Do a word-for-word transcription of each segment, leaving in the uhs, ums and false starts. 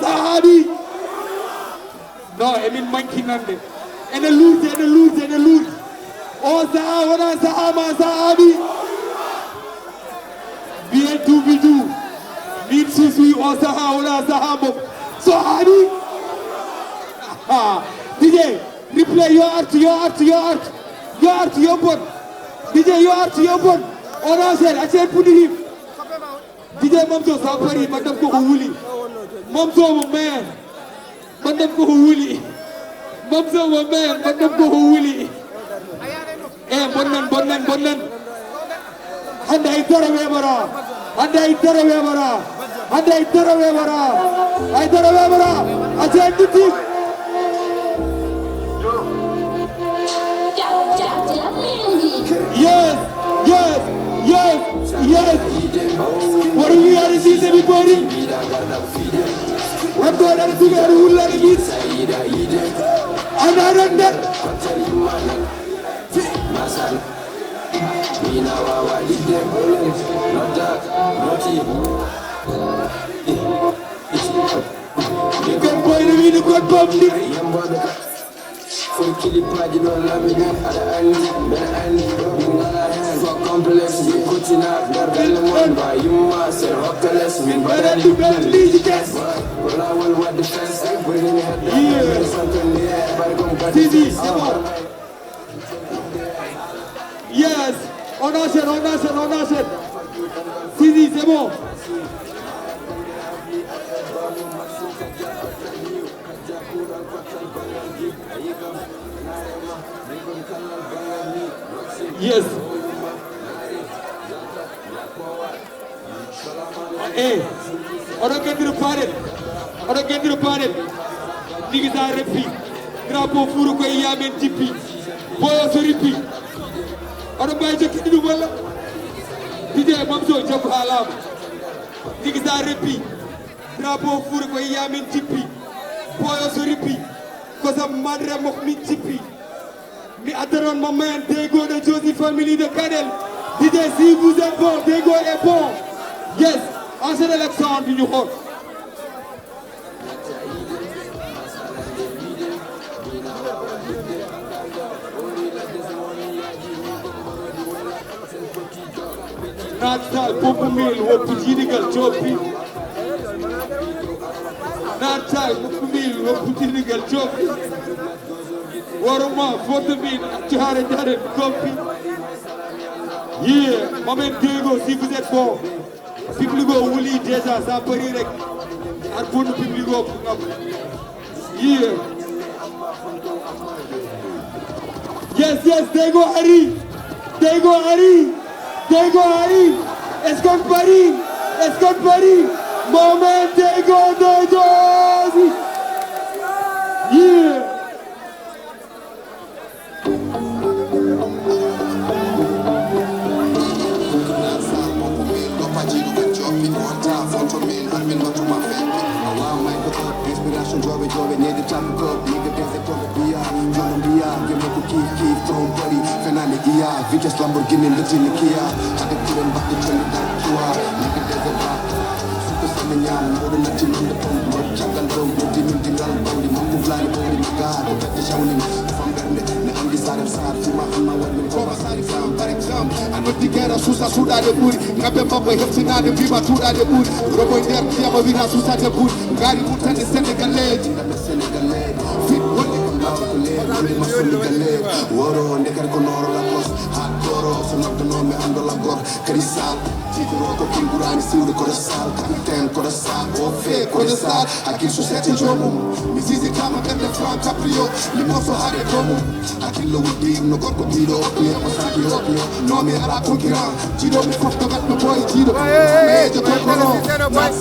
Sahaaɓi. Non, emin manki nande. Ene luurti, ene luurti, ene luurti. O sahaa wona sahaa ma, sahaaɓi. Bien duuɓi du. Min suusuyi o sahaa wona sahaa mbo. Sahaaɓi. Ah, D J, replay yo artu, yo artu, yo artu. Yo artu, yo bon. D J yo artu, yo bon. On enchaîne, acen puɗɗi him. D J Mamso, sa pari, mbaɗɗam koko wuli. Mamso mo man. Mbaɗɗam koko wuli. Mamso mo man. Mbaɗɗam koko wuli. E bonnan, bonnan, bonnan. Hannde hay dara weeɓataa. Hannde hay dara weeɓataa. Hannde hay dara weeɓataa. Hay dara weeɓataa. A jeenɗiɗɗi. Yes, yes, yes, yes. What do you have to see to be body? What do I have to see to be body? And I don't know. Ɓikkon boyno wiide kon bomɗi. Foti kilipaaji ɗo laami ɗen, aɗa anndi, mbeɗa anndi, min ngalaa heen. Fo complexe, min kottina, nder galle mon, mba yumma, sen hokka les, min mbaɗani ɗum ɓen liiji kes. Ko laawol waɗde fes, ɓuri heen hedde, min santon ndiye, bari kon gaddi. Sidi, c'est bon. Yes, on enchaîne, on enchaîne, on enchaîne. Sidi, c'est bon. Yes. Eh, oɗon gandiro paaɗen. Oɗon gandiro paaɗen. Nigisa reppi. Drapeau fuuro ko e yamen jippi. Boyo so rippi. Oɗon mbawi jokkinde ɗum walla? Dide Mamso jaggu ha laaɓa. Nigisa reppi. Drapeau fuuro ko e yamen jippi. Boyo so rippi. Kosam madre mok min jippi. Mi adda noon mo men Dego de Josie family de Kanel. D J si vous êtes bon, Dego est bon. Yes, enchaîne avec ça, on vient hot. Natal Bobo Mil, woppu jiidigal joppi. Natal Bobo Mil, woppu jiidigal joppi. Worma, foto min, accu haare jaɗen gompi. Yee, momen Dego, si vous êtes bon. Public o wuli déjà, sa pari rek. Ar bonnu public o pour ngam. Yee. Yes, yes, Dego ari. Dego ari. Dego ari. Est-ce qu'on parie? Est-ce qu'on parie? Momen Dego de Josie. Yee. Inspiration joɓe joɓe neyde tapu ko nigga dese ko ɓe mbiya jono mbiya gemo ko kif kif tron pari fenani iya vitesse Lamborghini ndetini kiya hade kuren baɗɗo jonni dar kiwa nigga dese ba suko sami ñam mawɗo natti nonde pom mbaɗ caggal ɗo modi min dingal bawɗi makko blani bawɗi maga ko ɓette sawnin fam ɓernde ne andi saren sar fima hamma waɗmin koma sari fam par exemple a noddi guerre suusa suuɗaade ɓuri kamɓe makko heftinaade mbima tuuɗaade ɓuri roboy nder ndiyama wina suusade ɓuri ngaari murtande sénégalais. Fit wonde ko law ko leer wonde ma sénégalais woro nde kadi ko noro lagos ha koro so noddanome ando lagor kadi sal titoro ko kin ɓurani siwde koɗo sal capitaine koɗo sal o fe koɗo sal hakkil société jomum mi sisitama ɓerde franc caprio mi moso haade jomum hakkillo wuddi no gorko biɗo piya ko saki o piya nomi ala concurrent jiɗo mi fof dogat no boy jiɗo ejo tokoro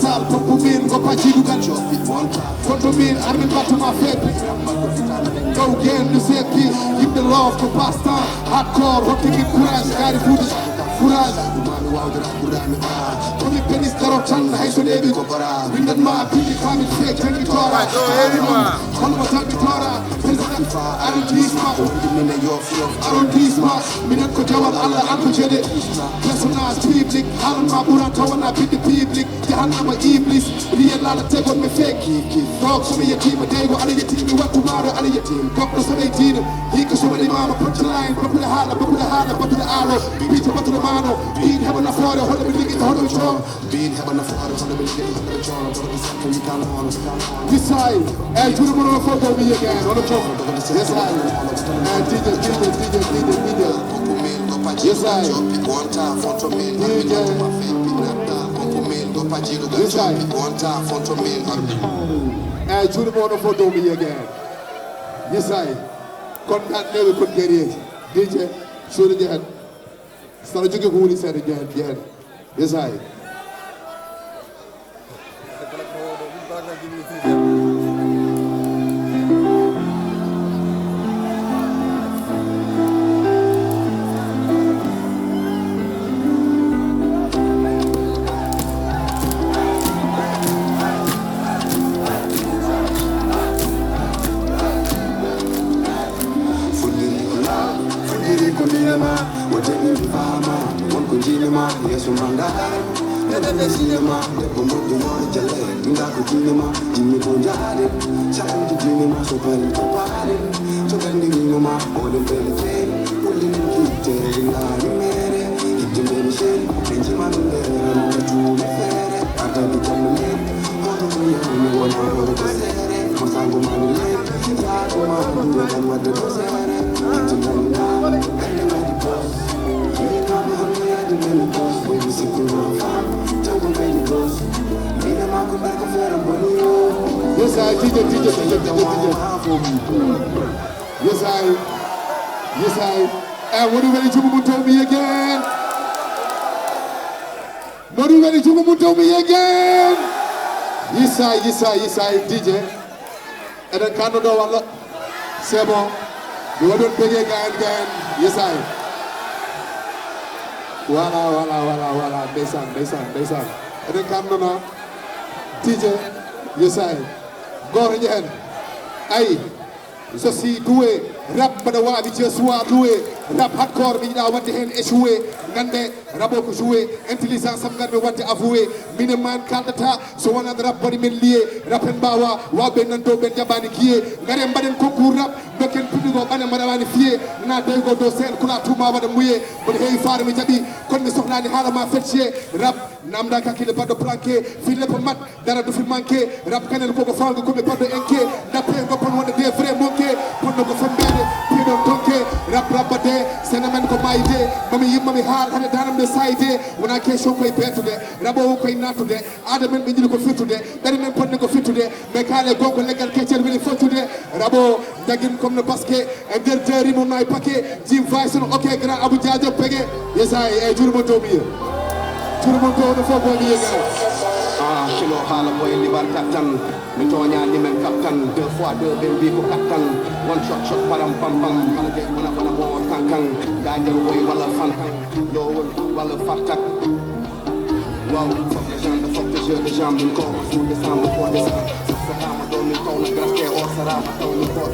sal poppu min goppa jiɗugal joppi bonta foto min armin battuma feppi gaw gen no seppi yimɓe love ko passe temps hardcore hokki min courage gari fuude Courage. Ɗumami wawdira kurami a. Komi penis daro tan hay so neeɓi ko bara. Windan ma bindi kamil fe jangi tora. Kono mo jangi tora. Président arrondissement. Wonde minen yof yof arrondissement. Minen ko jawal Allah an ko jeɗe. Personnage public. Haalan ma ɓura tawana bindi public. Jahannama iblis. Riye lala tegon mi feki. Dok so mi yetima dego ala yetimi wattu maro ala yetim. Goɗɗo so ɓe diina. Hikka so waɗi mama punchline. Bakuɗe haala bakuɗe haala bakuɗe aalo. Bijo bakuɗe mano. Biin heɓa nafoore hono mi ligita hono mi coom. Biin heɓa nafoore hono mi ligita hono mi coom. Bakuɗe sakka yita noon. Bisay. Ey juuɗe mon on fof dow mi yege en hono fof. Yes I. Ey DJ DJ DJ DJ DJ. Yes I. DJ. Yes I. Ey juuɗe mon on fof dow mi yege en. Yes I. Kon kan newe kon guerrier. DJ. Suuɗi jehen. Saɗa jogii ko woni seeɗa jehen jehen. Yes I. Fuɗɗiri ko law, fuɗɗiri ko ndiyama, o jaɓi mi faama, won ko jiimi ma, yeeso ma ndaar, ndeɗen e sinema, debbo moƴƴo yoore jale, ɗum ɗa ko diine ma, jimmi ko jaade, caɗuji diine ma, so pari ko paare, so gandi wino ma, oɗen pele feere, wulli ɗum kitte, laari mere, hidde mbeni seeri, ɓe jima ɗum nder, ramo ka tuume feere, ardaɓe jamma mere, hoto ɗum yawmi wona hoto ko seere, mo sango mami mere, Yes I, DJ, DJ, DJ, DJ, DJ. Yes I, yes I. And what do you ready to move to me again? What do you ready to move to me again? Yes I, yes I, yes I, DJ. Eɗen kanno ɗo walla? C'est bon. Mi waɗon pege gayan gayan. Yes I. Voilà, voilà, voilà, voilà. Ndeysaan, ndeysaan, ndeysaan. Eɗen kanno na. DJ. Yes I. Goto jehen. Ayi. Je suis doué. Rap mbaɗa wawi je soit loué. Rap hardcore mi yiɗa wadde hen échoué. Gande rap o ko joué. Intelligence am ngarmi wadde avoué. Mine man kaldata. So wonaa rap mbaɗi men lié, rap en mbaawa, waawɓe nan dow ɓen jaɓaani kiye. Ngare mbaɗen concours rap, dokken public o ɓane mo rawaani fiye. Na tawi ko dow scène kula tuma waɗa muye. Mboɗo heewi faare mi jaɓi, kono mi sohlaani haala ma fettiye. Rap namda kakile baɗɗo planqué, fille ko mat, dara du fi manqué. Rap kanen koko fango komi baɗɗo enke. Dappe goppan wonde des vrais monqué. Ponno ko fombede, piɗon tonke. Rap rabba de, sene men ko mayde. Mami yimma mi haal, hade danam de sayde. Wona question koye betude, rabo o koye natude. Aada men ɓe njiɗi ko firtude, ɓeɗe men ponne ko fittude, mais kaale gonko leggal keccel weli foccude, rabo jagin comme no basket, e nder jari mo nayi paquet, jim vayson ok grand Abou Diadio pege, yes I, e juuɗe mon dow mi ye, juuɗe mon dow no fof boy mi ye gay. Ah, kilo haala boy libar kattan, mi tooñaani men kattan, deux fois deux ɓe mbi ko kattan, one shot shot param pam pam, hala de wona wona mo kankan, gaajal boy walla fankan, lowol walla fartak. Wow, fuck les gens, fuck les jeux de jambes, une corde sous décembre, pour décembre. Sarama domin kawna graske, or sarama tawmi ko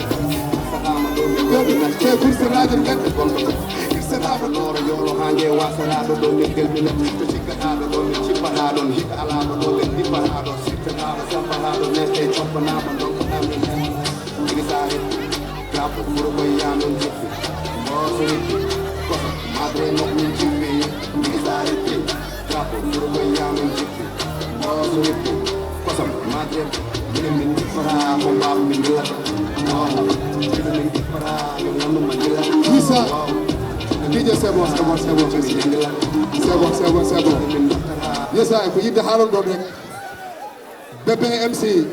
sarama domin ko min nasti. Te pour sarama gande gonɗo. Sarama noro yoro hange wa sarado domin gelbina. To cikka hado domin cippa hadon hita alama domin dippa hadon sitta hado sampa hadon neste choppa nama don ko amin. Ini sare. Drapeau furo koye yamen jippi. Boso yippi. Kosa madre no min jippi. Misa yippi. Drapeau furo koye yamen jippi. Boso yippi. Kosa madre. Minen min jippata ko mbaaw min dillata. Minen min jippata yo nganndu ma dillata. Misa. DJ, c'est bon, c'est bon, c'est bon, merci. C'est bon, c'est bon, c'est bon. Yes I, ko yidde haalon ɗon rek. Bébé M C.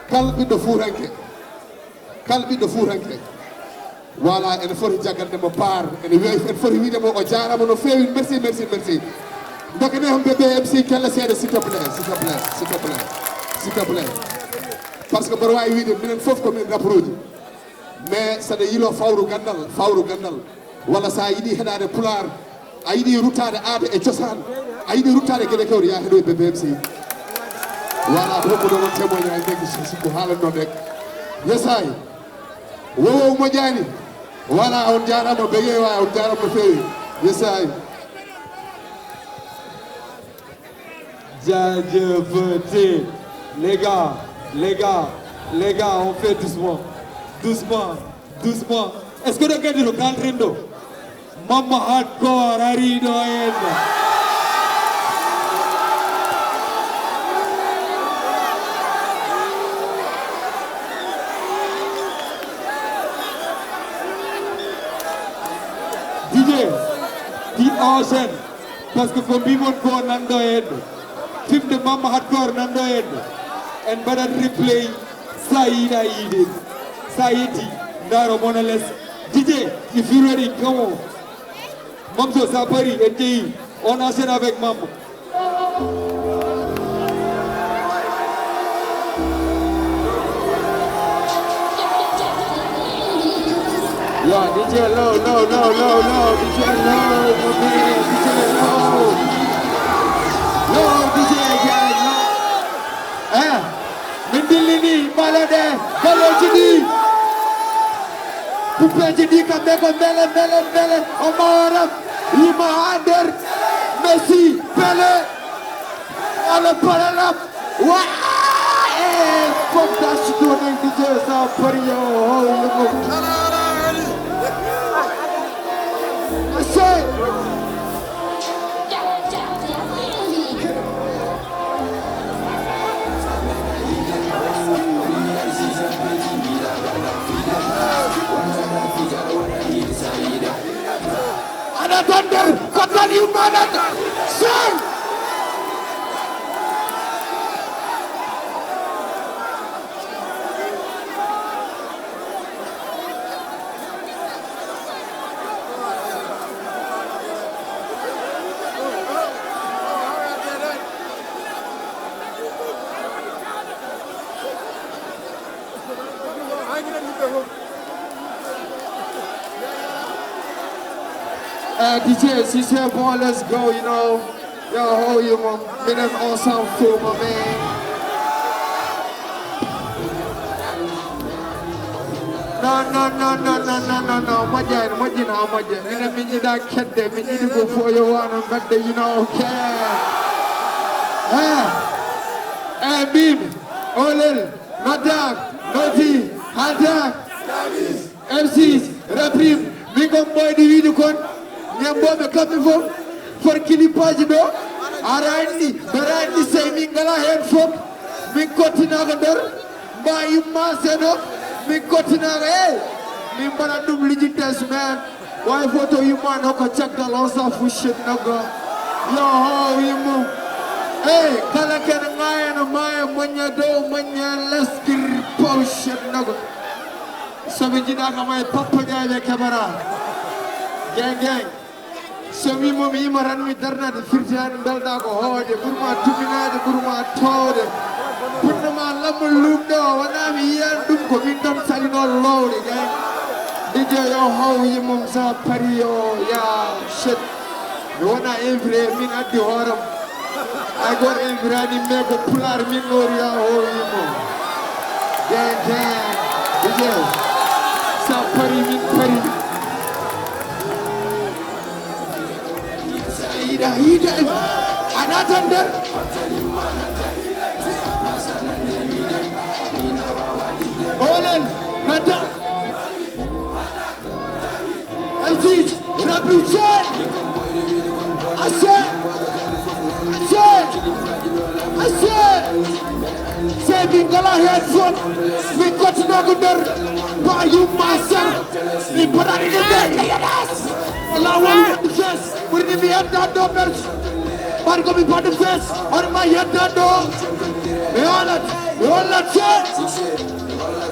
Kala ɓiɗɗo fuuranke. Kala ɓiɗɗo fuuranke. Voilà, ene foti jaggande mo part, ene weewi, ene foti wiide mo o jaarama no feewi, merci, merci, merci. Dokkane hon bébé M C kelle seeɗa, s'il te plaît, s'il te plaît, s'il te plaît, s'il te plaît. Parce que mboɗo waawi wiide minen fof ko min raproji. Mais saɗa yilo fawru gandal, fawru gandal. Walla sa yiɗi heɗade pulaar, A yiɗi ruttaade aada e cosaan, a yiɗi ruttaade geɗe kewɗe, yaa heɗoy B B M C. Voilà, ko ɗum ko ɗon témoignage nek, si ko haalan ɗon nek. Yesaay, wowo moƴƴaani. Voilà, on jaaraama, bege wa, on jaaraama no feewi. Yesaay. Jaajëfate. Les gars, les gars, les gars, on fait doucement. Doucement, doucement. Est-ce que ɗo kadi no kalten ɗo? Mamma Hardcore arii ɗo en. D J, tu enchaînes. Parce que ko mbimon ko nan ɗo en ɗo. Fimde Mamma Hardcore nan ɗo en ɗo. En mbaɗat replay. Sa yiɗa yiide. Sa yetti, ndaaro Monaless. D J, if you ready, come on. Mamso, sa pari, en jeyi. On enchaîne avec Mamma. Yo, D J low, low, low, low, low, D J low, my man, D J low. Low, D J again, low. Eh, min dillini mala de, galoji ɗi. Pupeji ɗi kamɓe ko mbele, mbele, mbele, o maram, yima ha nder, Messi, Pele, ala paralam. Wa, eh, fof dasi ɗo nen D J sa pari yo, yo, yo. Ase. Aɗa tan nder, ko tan yummaɗan. Sey. Eh, D J, si c'est bon, let's go, you know. Yo, how you, man? Minen ensemble, my man. No, no, no, no, no, no, no, no. Moƴƴaani, moƴƴina, moƴƴa. Minen min yiɗa kedde, min yiɗi ko fof yo wano mbedde, you know, okay. Eh, eh, mbimi, olel, nodak, noti, hadak. M six, Raprim, min kon ɓooyɗi wiide kon, ñammbooɓe kamɓe fof, for kilippaaji ɗo, aɗa anndi, mbeɗa anndi sey min ngala heen fof, min kottinaaka nder, mba yumma seno, min kottinaaka, eh, min mbaɗat ɗum lijinte semaine, way fof to yumma no ko caggal on sa fou shit nagga, yo ho yumma, eh, kala ken ŋaayana maaya moñña dow, moñña les, kir, pow shit nagga. So ɓe njiɗaaka ma e Papa Ndiaye ɓe keɓataa. Geng, geng. So mi mo mi ima tan mi darnaade firti han mbelɗaa ko hoode. Ɓuri ma tuminaade, ɓuri ma toowde. Punno ma lamma luumɗo o wonaa mi yiyan ɗum ko min tan salino lowde, geng. D J yo how yimum sa pari yo ya shit. Mi wona invité, min addi hooram. Ay goto invitani, mais ko pulaar min noori ya hooyimo. Dede. Ije. Sa pari min pari. Sa yiɗa yiɗa. A naatan nder. Olen. Nata. Aziz, Rabbi, Sey! Asey! Asey! Asey! Sey min ngala heen fof, min kottinooko nder, ba yumma sar, min mbaɗani ɗum nder. Laawol waɗi fees, ɓurni mi yedda ɗo ɓerɗe. Ɓaɗi ko mi baɗi fees, hono ma yedda ɗo. Mi hoolat, mi hoolat Sey!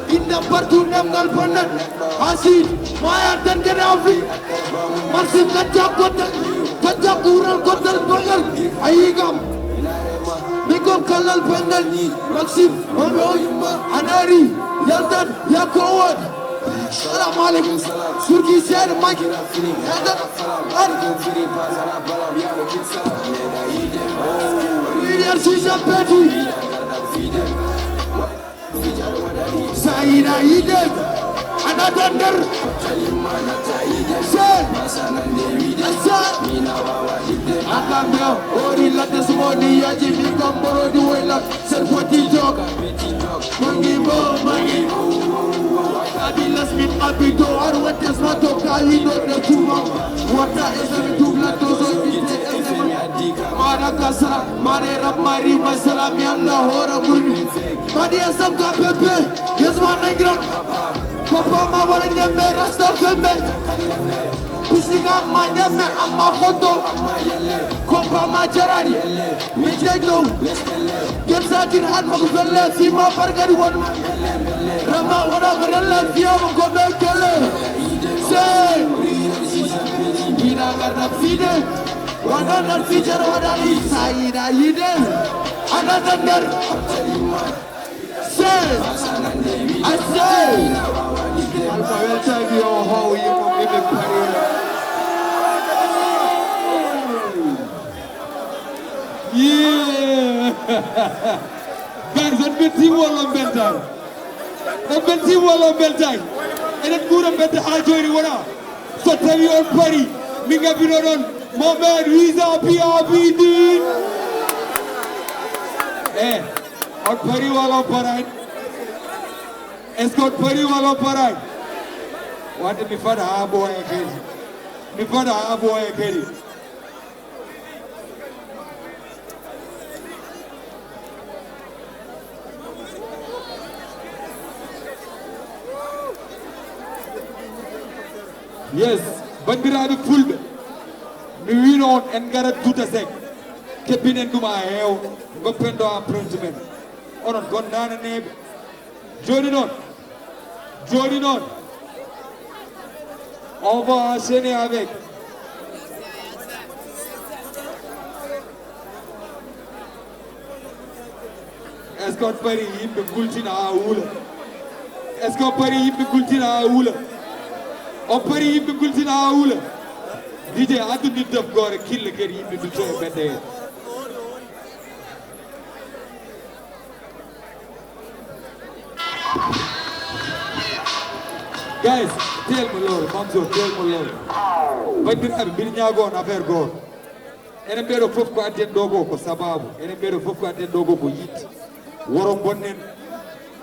Inna partout ɗemngal bonɗen. Asid, maya tan kene Afrique. Maxime, gacca goɗɗal, gacca kuural goɗɗal bongal. A yii kam. Min ko kallal bongal. Maxime, on ɗo, a naari, yaltan, yakko o waɗi. Salam alaikum. Turki ser maki. Leader Sija Peti. Saida Ide. Another. Say. Say. Akambeo. Ori la testimony ya jimi komboro di wela. Ser foti joga. Mangi bo, mangi bo. Kabilas min abito, arwates mato, kawido de tuma. Wata esami tubla tozo ite esami. Mara kasra, mare rap, mari masala, mi anda hora muni. Madi asam ka pepe, yes man negra. Papa ma wala nyame rasta fembe. Kusinga ma nyame amma hoto. Kompa ma jarari. Mi jeyɗo. Ken satin an mako felle fima bargari won. Rama wona ko rella fiyama ko ɓe kelle. Se ina garda fide. Wona nan fijar wona isa ina yide. Anata nder. Say, I say, Alpha Welter, yo, how you come in the party? Yeah. Guys, on the team wall on Bentai. On the team wall on Bentai. And then good on Bentai, I join you, what up? So tell you on party. Minga Binoron, my man, he's a P R B D. Eh. On pari wala on parai. Est-ce que on pari wala on parai? Wande mi fada ha boye kadi. Mi fada ha boye kadi. Yes, bandiraɓe fulɓe, mi wino on en garat Douta Seck, kebbinen ɗum ha heewa, goppen ɗo empreinte men. Onon ko naananeeɓe. Joni noon, joni noon, on va enchaîner avec Est-ce que on pari yimɓe gultina ha wuula? Est-ce que on pari yimɓe gultina ha wuula? On pari yimɓe gultina ha wuula? D J, addu nit def goore kille kadi yimɓe dutto e ɓedde heen. Guys, teel mo lool, Mansour, teel mo lool. Bandiraɓe, mbiɗa ñaago on affaire goto. Enen ɓeeɗo fof ko addi en ɗo ko, ko sababu. Enen ɓeeɗo fof ko addi en ɗo ko, ko yitte. Woro bonnen.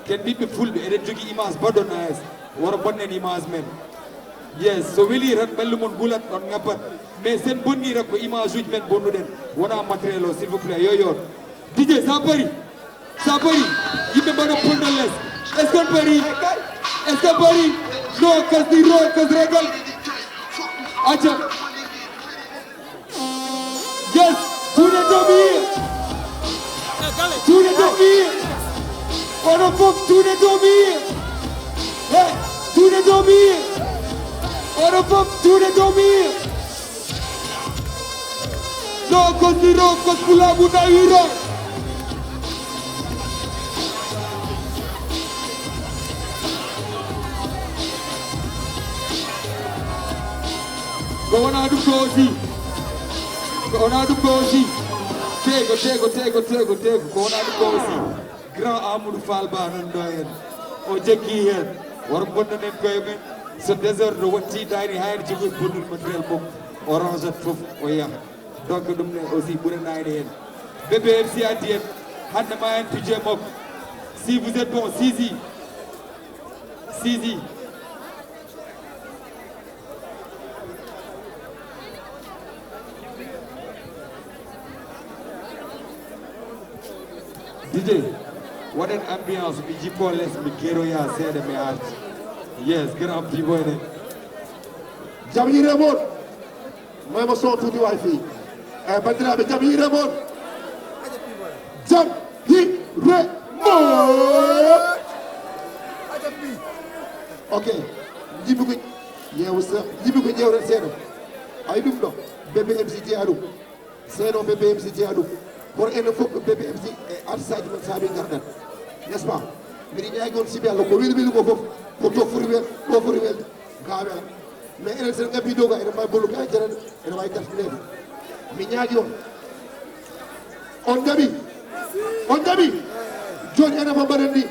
Ken ɓiɓɓe fulɓe, eɗen jogii image baɗɗo nice. Woro bonnen image men. Yes, so weli tan ɓalli mon gulat, on ngabbat. Mais sen bonni tan ko image uji men bonnuɗen. Wona matériel o, s'il vous plaît, yo yoot. D J, sa pari. Sa pari, yimɓe mbaɗa pondol les. Est-ce que on pari? Est-ce que on pari? No, cause the road, cause regal. Acca. Yes, juuɗe dow mi yiya. Juuɗe dow mi yiya. Oɗo fof juuɗe dow mi yiya. Hey, juuɗe dow mi yiya. Oɗo fof juuɗe dow mi yiya. No, cause the road, cause pulaagu nawiro. Ko wona ɗum ko aussi. Ko wona ɗum ko aussi. Tego, tego, tego, tego, tego. Ko wona ɗum ko aussi. Grand Amadou Fall Ba nan ɗo heen. O jaggi heen. Woro bonnanen koye men. So désordre watti daari hayre jogoy bonnude matériel mum. O rangeat fof, o yaha. Donc ɗum ne aussi ɓuranani heen. B B M C addi en. Hannde ma en pijje makko. Si vous êtes bon, Sisi. Sisi. D J, waɗen ambiance, mi jippo les, mi geroya seeɗa, mi arti. Yes, grand piboy ne. Jam yire mon. May ma son tuuti waay fii. Eh, bandiraɓe, jam yire mon. Jam yire mon. Ok. Jibi ko yeewu se-, jibi ko ƴeewren seeɗa. Ay ɗum ɗo. B B M C jeyaa ɗum. Seeɗa o B B M C jeyaa ɗum. Kono enen fof ko B B M C e artisaaji men saabi ngarɗen. N'est-ce pas? Mbiɗa ñaagi on sibi Allah ko weli weli ko fof. Ko to foti wel, ɗo foti welde. Ka wela. Mais enen sen ngabbi dow ga, ene mbawi bollu ka jere, ene wawi dartinede. Mi ñaagi on. On jaɓi? On jaɓi? Joni ene fof mbaɗen ni.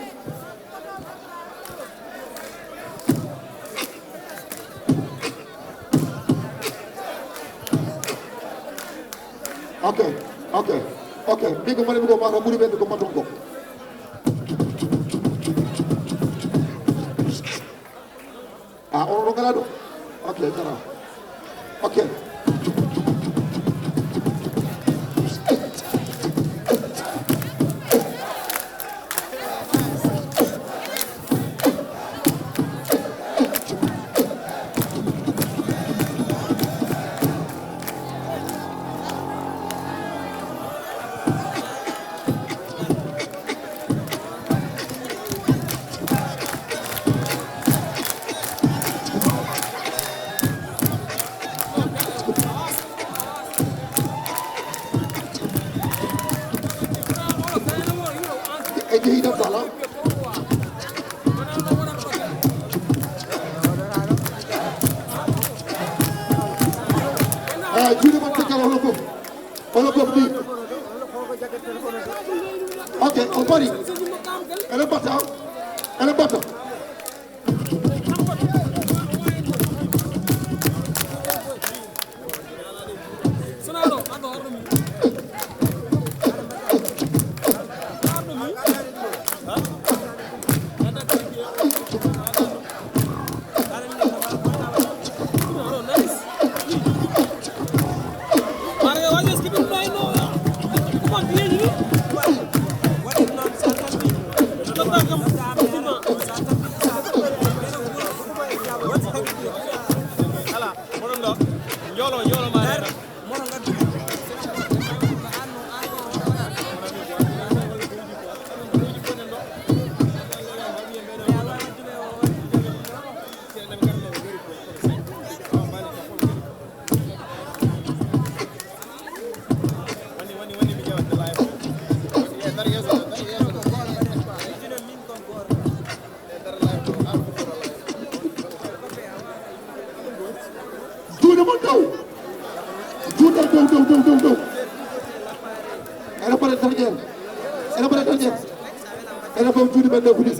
Ok, ok, ok. Min ko mbaɗi mi ko mbaɗo ɓuri ɓen ko mbaɗon ko. Ah, on, on ngala ɗum? Ok, jara. Ok. E jeyi ɗam sala. Eh, juuɗe mon tegal hono fof. Hono fof ni. Ok, on pari. Ene bata. Ene bata. Juuɗe mon dow. Juuɗe dow, dow, dow, dow, dow. Ene fota tan ƴeen. Ene fota tan ƴeen. Ene fof juuɗe men dow foti.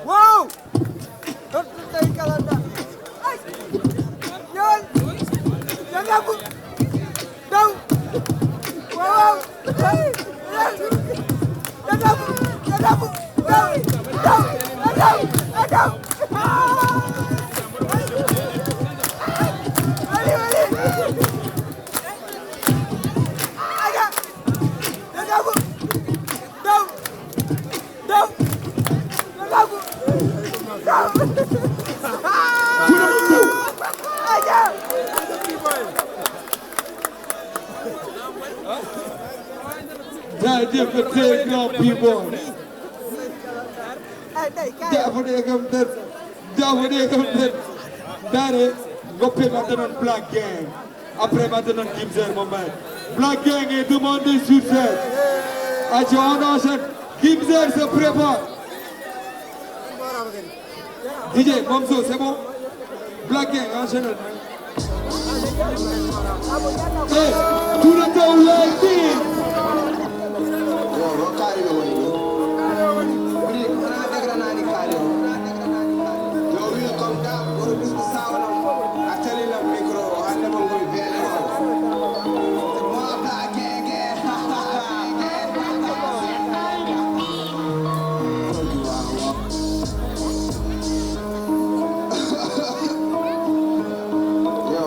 Wow! Ɗon ɗum tawi kala nda. Ay! Ñawan! Ñaŋaku! Daw! Wow! Hey! Ñaŋaku! Ñaŋaku! Daw! Daw! Daw! Daw! Ali, Ali! Aja! Ñaŋaku! Daw! Jaajëf, grand people. Jaafuɗe kam tan. Jaafuɗe kam tan. Dare, goppe mbaɗa noon Black Gang. Après, maintenant, Gimzer, mon mec. Black Gang est demandé sur scène. Aja, on enchaîne. Gimzer se prépare. D J, Mamzo, c'est bon? Black Gang, enchaîne. Hey, tout le temps, like this. Yo, yo, kaari no woni ni. Woni, wona dagranaani kaari o. Yo, wino comme dame, woto bisku sawno. A tali lam micro o, hannde mo ngol beele o. Mo Black Gang. Yo.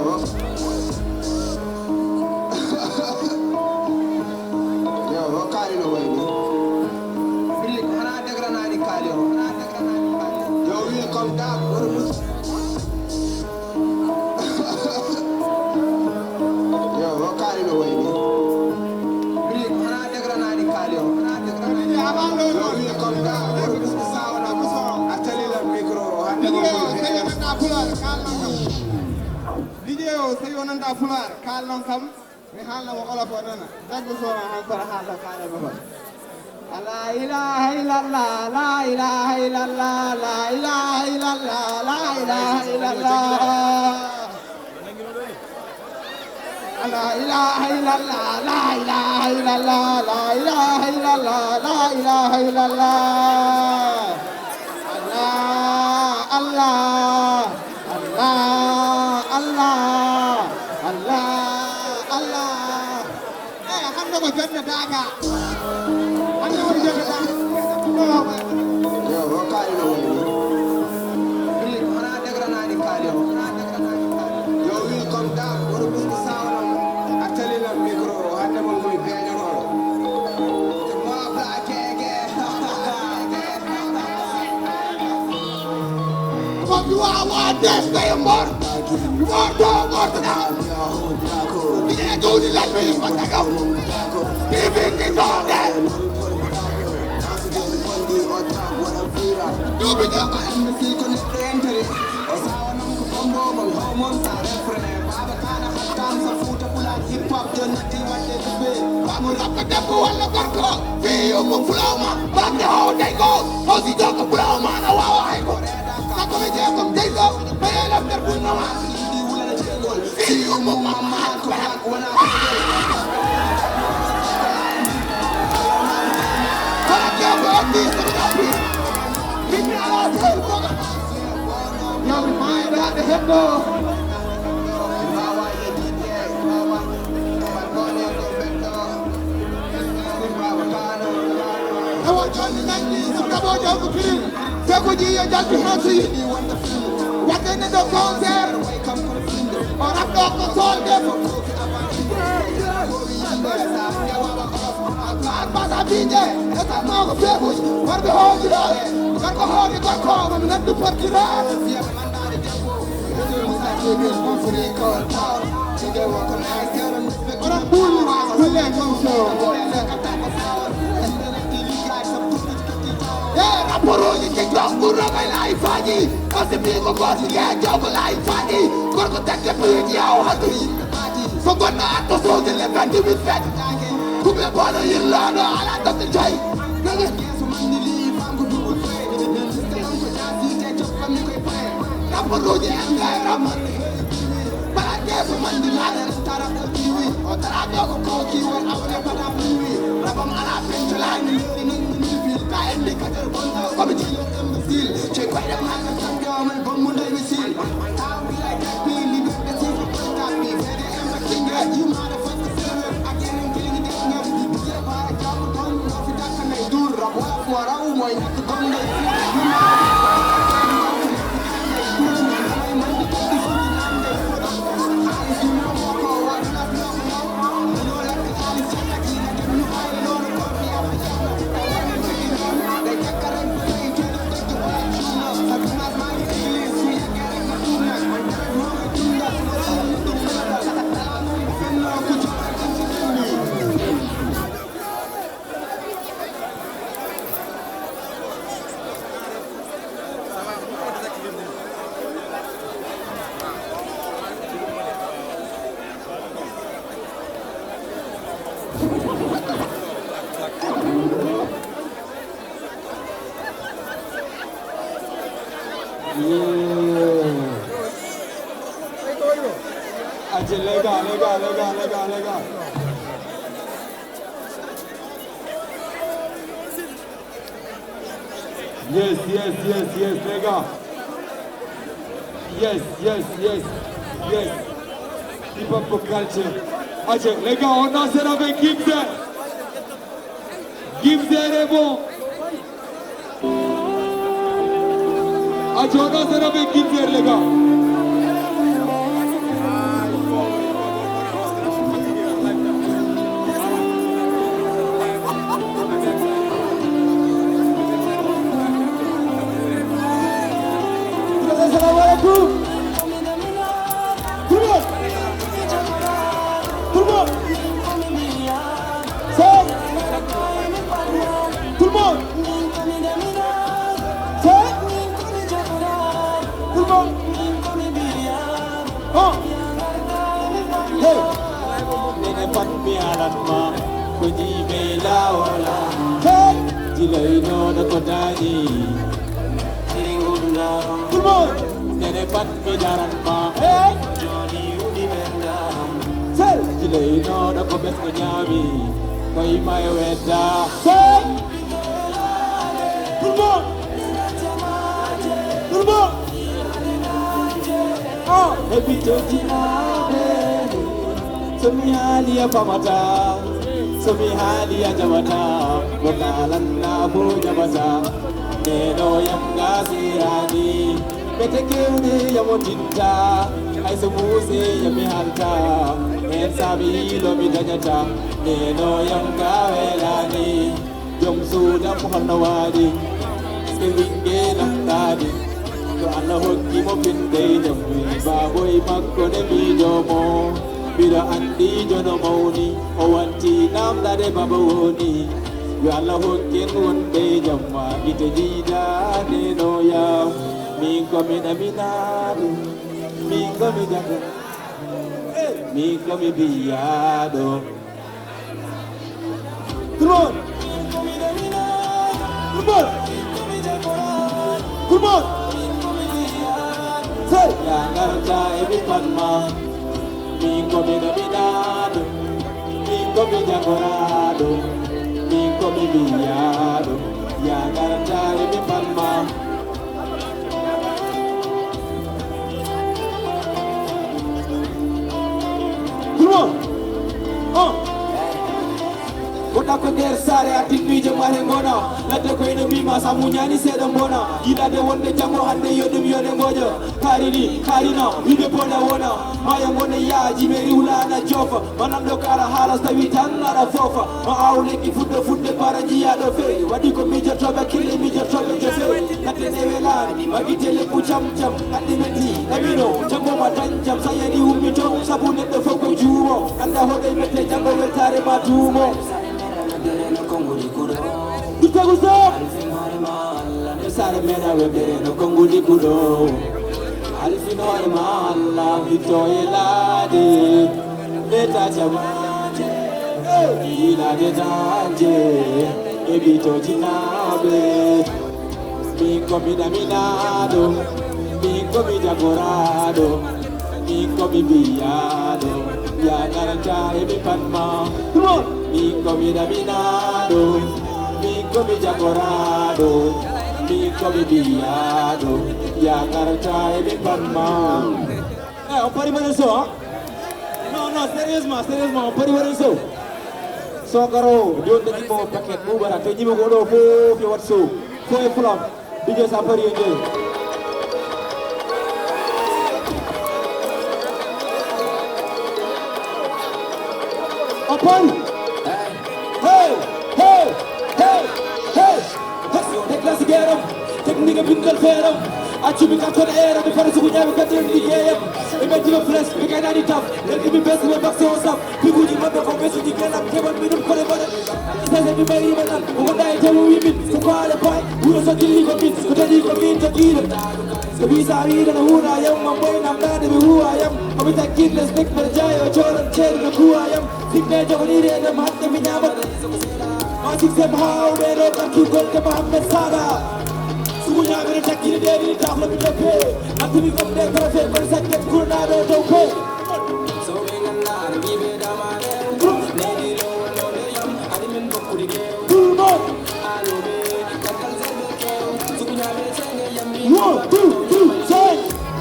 Yo, yo, kaari no D J o, so tawi o nanta Pulaar, kaal noon kam, mi haalna mo Wolof o nana. Daggu sooma han kono haalta kaale mo kon. La ilaha illallah, la ilaha illallah, la ilaha illallah, la ilaha illallah. La ilaha illallah, la ilaha illallah, la ilaha illallah, la ilaha illallah. Allah, Allah, Allah, Allah, Allah, Allah. Eh, hannde ko jonnde daaka. Hannde woni jonnde daaka. Yo, o kaali no woni. Wii, ko hana degranaani kaali o. Hana degranaani kaali o. Yo, wii, comme da, woto ɓuri ko saawaram. A talilam micro o. Hannde mon koye beeño o. Mo abla keke. Ko mi wawa desde e mor. Morto, morto na. Ina jowdi lamɓe yimɓe tagam. Bibinde ɗoɗe. Duuɓi jogo. O sawa non ko bombo mon, homon sa refrene. Baba kana hattam sa futa pulan hip hop. Jonnati wadde ko be. Bamu rappa debbo walla gorko. Fiyo mo flow ma. Bamde ho daygo. Hosi jogo flow ma na wawa haygo. Sakko mi jeegom daygo. Ɓe yelam nder bunno ma. Fiyo mo mamma ko wona. Ewa jonni nanni so gabo jawko pirin. Seko jiya jalbi hansi. Wadde ne do concert. O rap do ko solde. Basa bije. Eta mako febush. Warbe hoji do. Garko hoji garko. Mami nandu parkira. Oɗon ɓuri waɗde émission. E rapporooji TikTok ɓurɗo e live aji. Parce que mbiɗo gooti ke jogo live aji. Gorko tagge piiji yaw hatu yimɓe. Ko gonno atto sowde le vingt-huit fête. Kuɓe bono yirlano ala dokke joy. Rapporooji en e ramande. Bala keso mandi lale tara ko kiwi. O tara do ko ko kiwi awle bada muwi. Rabam ala pentalani ni ni ni fil ka en ni kader bondo. Ko mi jilo imbecile. Che ko ida ma ka sanjo man bombo de misil. How we like that be liberty. Stop me. Fede and my king. You motherfucker. Aje, les gars, les gars, les gars, les gars, les gars. Yes, yes, yes, yes, les gars. Yes, yes, yes, yes. Hip hop culture. Aje, les gars, on enchaîne avec Gims. Gims est bon. Ajo, on enchaîne avec Gims, les gars. Assalamu alaikum. Tout le monde. Tout le monde. C'est tout le monde. C'est tout le monde. Oh! Hey! Nene pat mi alat ma ko jibe la wala. Hey! Jilayno da ko dani. Come on! Nene pat mi daran ma. Hey! Sel! Jilayno da ko bes ko nyami. Ko ima e weda. Hey! Come on! Come on! Ah, e bitoji na beni. So mi hali a famata, so mi hali a jamata, mo kalan na bo jamata. Neno yam gasirani, bete kewni yamo tinta. Ay so muse yami halta, en sabi lo mi danyata. Neno yam gawelani. Jom suudam holno waɗi, so winge namɗaade. To Allah hokki mo pinɗe jam, wi baboy makko ne miijo mo. Mbiɗo anndi jono mawni, o wanti namɗaade baba woni. Yo Allah hokken wonɓe jam, ma gite jiidaade no yam. Min ko mi ɗaminaaɗo, min ko mi jago, min ko mi biyaaɗo. Come on! Come on! Come on! Say! Ya garta e mi panma. Mi ko mi dominaɗo. Mi ko mi jagoraɗo. Mi ko mi biyaɗo. Ya garta e mi panma. Come on. Oh. Goɗɗa ko nder saare artin miijo mare ngona. Ladde ko ene mima sa muñani seeɗa mbona. Yiɗade wonde janngo hannde yo ɗum yone ngoƴa. Kaari ni, kaari na, wiɓe bona wona. Maya ngone yaaji, me riwla ana joofa. Mananɗo kala haala so tawi tan aɗa foofa. Ma aw lekki fuɗɗo fuɗde bara njiyaɗo feere. Waɗi ko miijotooɓe kille miijotooɓe jofe. Natte nde welaani, ma gite leppu cam cam. Anndi metti, ɗamino, janngo ma dañ jam. Sa yani ummito, sabu neɗɗo fof ko juumo. Annda hoɗo e mette, janngo weltaare ma duumo. Duttagu Sow! Sare mena webere no kongudi kudo. Alfinoore ma Allah fito yelade. Leta jamaje. Ilade danje. Ebito jinabe. Min ko mi ɗaminaaɗo. Min ko mi jagoraɗo. Min ko mi biyaɗo. Ya garanta e mi panma. Come on. Min ko mi ɗaminaaɗo. Min ko mi jagoraɗo. Min ko mi biyaɗo. Ya garanta e mi panma. Eh, on pari mbaɗen so, hein? Non, non, sérieusement, sérieusement, on pari mbaɗen so. So garo, joni dañi mo paquet, ɓuuɓata, to ñimi ko ɗo fof, yo wat so. Fof e flam. D J Safari e jeeyi. A paari. Hey, hey, hey, hey, hey. Hey, déclasse guerre am. Technique bindal feeram. Accumi ka toon eera mi fara sugu ñaawi gadde mi jeeyam. E ɓe jiba flash, mi kay nani taf. Nder ɗimi bes, mi bakse o saf. Pikuuji maɓɓe ko besuuji gelam, keɓan mi ɗum kole mbaɗa. Sese mi ɓayrima tan, ko gonɗa e tawi wimin, ko faale paay, wuro so dilli ko min, ko taƴi ko min jogiiɗo. So wi sa wiɗo no huura yam, ma mboy namdade mi huwa yam. Ko mi takkit respect mbaɗa jaayo, jooɗon ceeɗu no kuwa yam. Simme jogoniɗe e ɗam hakke mi ñamat. Ma succès mo hawɓe ɗo ɓattugol de Mohamed Salah. Sugu ñaamere takkini ɗe ɗiɗi tafla mi doppe. Attumi gomɗe préfet kono sakket kurnaɗo dow pe. One, two, three, say.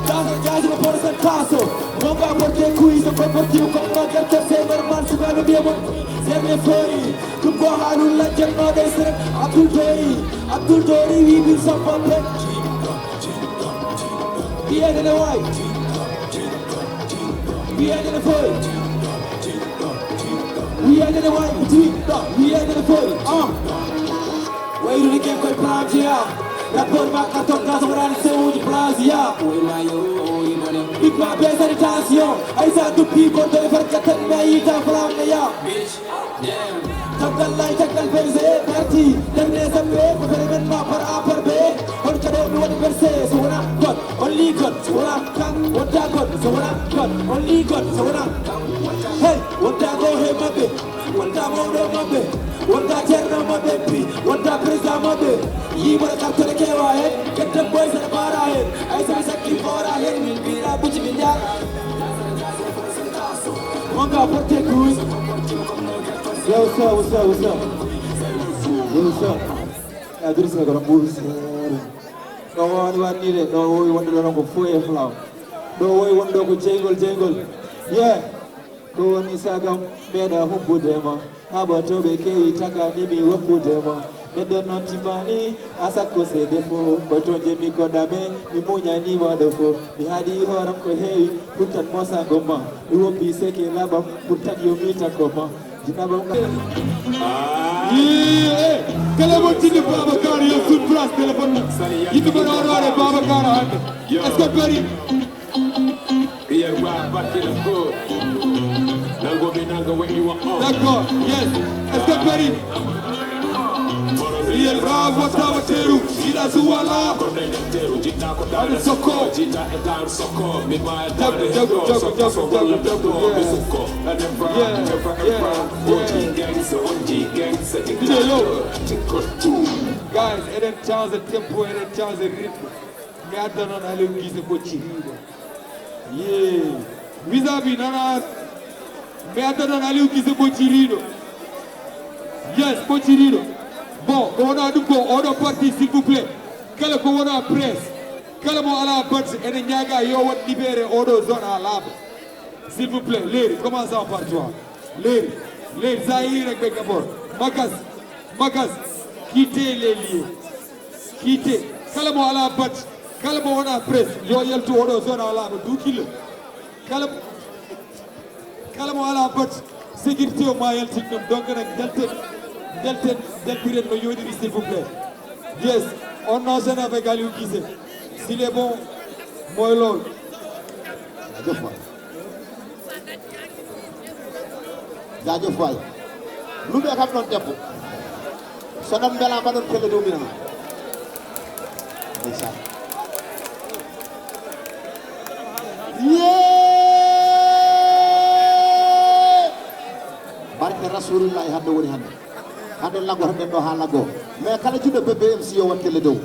Jaasi, jaasi ko porsen taso. Monga porte kuyi so ko porti ko ko gerte se normal sukaɓe mbiye mon. Serne foyi. Ɗum ko haalul lajjatnoɗo e sere. Abdul Tori. Abdul Tori wi min sappo pe. Mbiyede ne wawi. Mbiyede ne foyi. Wiyede ne wawi ko tiiɗɗo, wiyede ne foori. Ah. Wayrude ken koye plan J A. Rapport ma carton gas wonani sewuji plan J A. Big ma be sanitation. Ay sa duppi bordo e farka tan me ayita flam ne ya. Caggal lay caggal verse parti. Darne sappe ko fere men ma par A par B. Hol caɗo mi waɗi verse so wona got. Only got. So wona kan wonta got. So wona God, only God, so wona. Hey, wonta ko he maɓɓe, wonta mawɗo maɓɓe, wonta ceerno maɓɓe, pi, wonta président maɓɓe. Yiɓata kartere kewa hen, kettan boy saɗa mara hen. Ay saɗa sakki fora hen, min pira buci min jara. Wonga porte kuy. Yo, what's up, what's up, what's up? Yo, what's up? Adrisa ko ɗon ɓuri seere. Ɗo woni wanni de, ɗo wowi wonde ɗo ko foye flaw. Ɗo wowi wonde ko jeygol, jeygol. Yeah. Ko woni sagam meɗa humbude ma. Haɓa to ɓe kewi taka ni mi woppude ma. Meɗen noon timani, a sakko se defo. Ko to jemi ko ɗame, mi muñani waɗo fo. Mi haɗi hooram ko heewi, pourtant mo sango ma. Mi woppi seke laɓam, pourtant yo mi takko ma. Jina ba. Yee, kala mo tinni Babacar yo sut place téléphone mum. Yiɗi mbaɗa hoore Babacar hannde. Est-ce que bari? Here, wa, back in the hood. Nango be nango when you are on. D'accord, yes. Est-ce que bari? Here, wa, wata wateru, ila suwala. Soko. Jago, jago, jago, jago, jago, jago, jago, yeah. Yeah, yeah, yeah. Hello. Guys, eɗen change tempo, eɗen change rythme. Mi adda noon Aliou Guissé ɓocciriiɗo. Yee. Vis-à-vis nana. Mi adda noon Aliou Guissé ɓocciriiɗo. Yes, ɓocciriiɗo. Bon, ko wona ɗum ko oɗo parti, s'il vous plaît. Kala ko wona presse. Kala mo alaa badge, ene ñaaga yo waɗ libéré oɗo zone haa laaɓa. S'il vous plaît, Léry, commençons par toi. Léry, Léry, Zahir ak Bekabor. Makas, Makas, quittez les lieux. Quittez. Kala mo alaa badge, kala mo wona presse, yo yaltu oɗo zone haa laaɓa, duukillo. Kala, kala mo alaa badge, sécurité o ma yaltin ɗum. Donc nag, njalten, njalten, njaltiren no yooɗiri, s'il vous plaît. Yes, on enchaîne avec Aliou Guissé. S'il est bon, mooy loolu. Jaajëf waay. Jaajëf waay. Luɓe kam ɗon debbo. So ɗon mbela mbaɗon pelle dow minana. Ndeysaan. Yee! Barke Rasulillahi hannde woni hannde. Hannde laggo tan ɗen ɗo haa laggo. Mais kala jiɗɗo bébé M C yo waɗ pelle dow.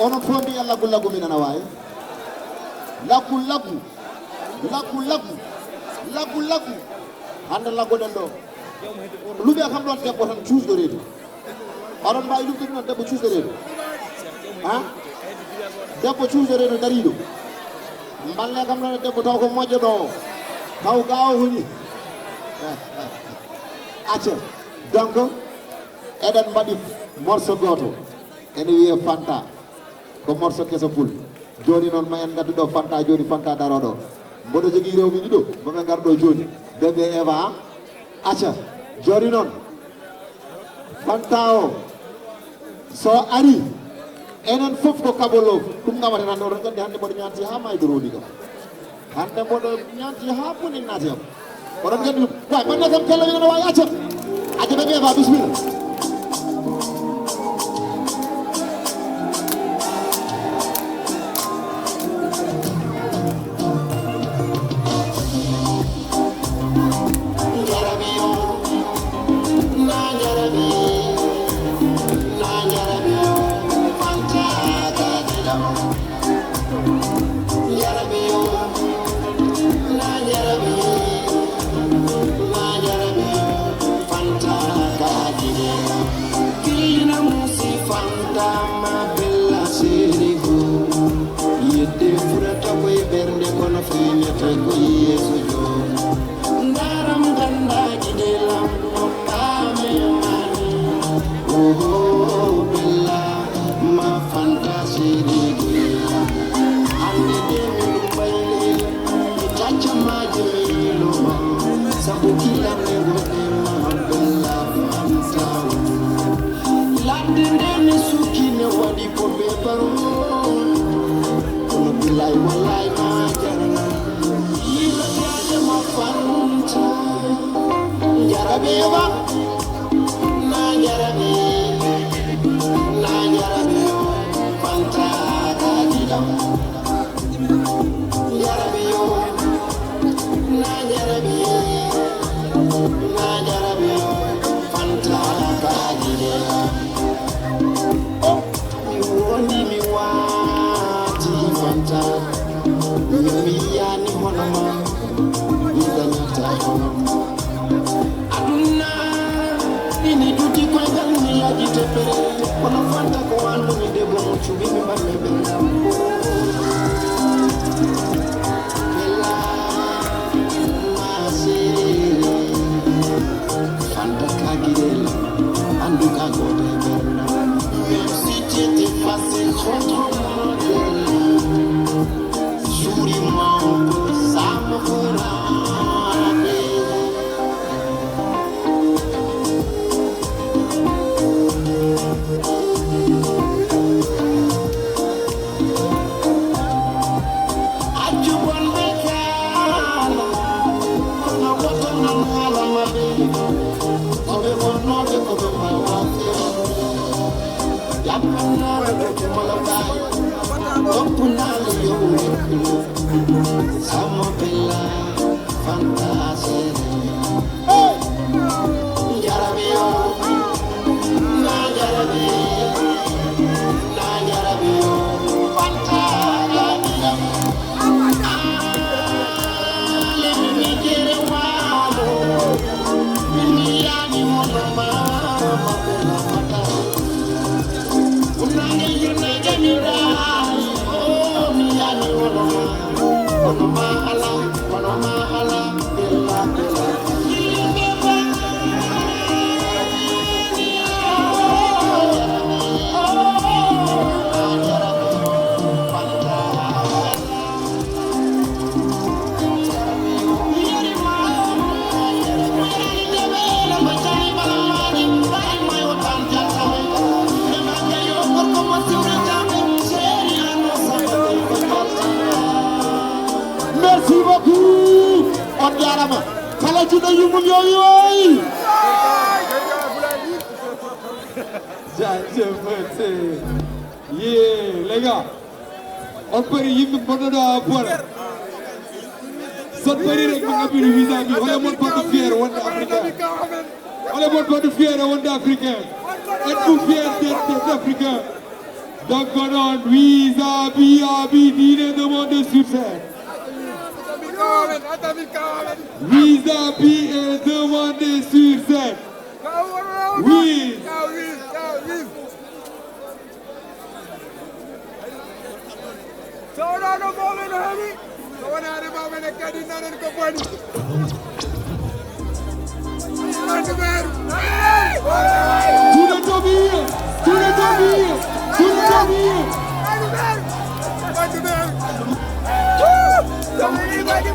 Onon fof mbiya laggu laggu min ana waawi. Laggu laggu. Laggu laggu. Laggu laggu. Hannde laggoɗen ɗo. Luɓe kam ɗon debbo tan cuusɗo reedu. Oɗon mbaawi luɓtude noon debbo cuusɗo reedu? Ha? Debbo cuusɗo reedu dariiɗo. Mballe kam noon e debbo taw ko moƴƴo ɗo. Taw ga o honi. Acca. Donc, eɗen mbaɗi morceau gooto. Ene wiyee Fanta. Ko morceau keso pul. Jooni noon, ma en ngaddu ɗo Fanta jooni, Fanta daroo ɗo. Mboɗo jogii rewɓe ɗiɗo, mbo ɓe ngar ɗo jooni. Bébé Eva, acca. Jooni noon, Fanta o, so ari, enen fof ko kaɓoloof. Ɗum ngawata tan, oɗon nganndi hannde mboɗo ñaanti haa maayde rondi kam. Hannde mboɗo ñaanti haa boni naati am. Oɗon nganndi ɗum. Waay, ɓanna kam kala ina waawi acca. Acca ɓe ɓeefa, bismilla. Yidde furata koye ɓernde kono feeñata koye yeeso joom. Ndaram gandaaji de lamɗo paame mani. Oho, bella ma fanta serigi. Andi de mi ɗum bayli. Mi tacca maaji mi luma. Sabu kilam ne goɗɗe ma bella fanta. Ladde nde mi sukki ne waɗi ko be baro. Kono billaay wallaay ma jarna. Yiɗo yaade ma fanta. Jarabe ba. Na jarabe. Na jarabe. Fanta ka gidam. Mi yiyaani hono ma, mi dañataa hono ma. Aduna ini duuti koyngal mi yaaji teppere, kono Fanta ko an woni debbo mo cuɓi mi mbaɗɓe ɓe. Bella, ma chérie. Fanta kagirel, andu ka goto e ɓernde. Même si tu étais facile contre moi, jure-moi un peu, ça me fera plaisir. Accu bonɓe kaala, kono woto nan haala maɓɓe. Ko ɓe wonnooɓe, ko ɓe mbaawaa feewde. Yammannaaɓe ko ɓe mbolokaaɓe, toppunaali yo ɓe. Sama bella fantasere. Hey! Jarabi yo, na jarabi, na jarabi yo, fanta jarabi yo. Alim mi jere walo, mi yani mo no ma, ma ko na fanta. Unange yirna jami dai, oh, mi yani mo no ma, mo no ma ala. Merci beaucoup. On jarama. Kala jiɗɗo yummum yo yoy. Jaajëf. Yeah, les gars. On peut yimɓe bonnoɗo ha poore. Son pari rek mi ngaɓɓiri visa bi. Hole mon patu fier wonde africain. Hole mon patu fier wonde africain. Êtes-vous fiers d'être des africains? Donc non, visa bi abi dine demande sur scène. Visa bi est demandé sur scène. Oui. So wonano mawɓe no heewi, so wonaade mawɓe ne kadi nanen ko boni. Bandu meeru. Tuuɗe toɓi, tuuɗe toɓi, tuuɗe toɓi. Bandu meeru. Bandu meeru.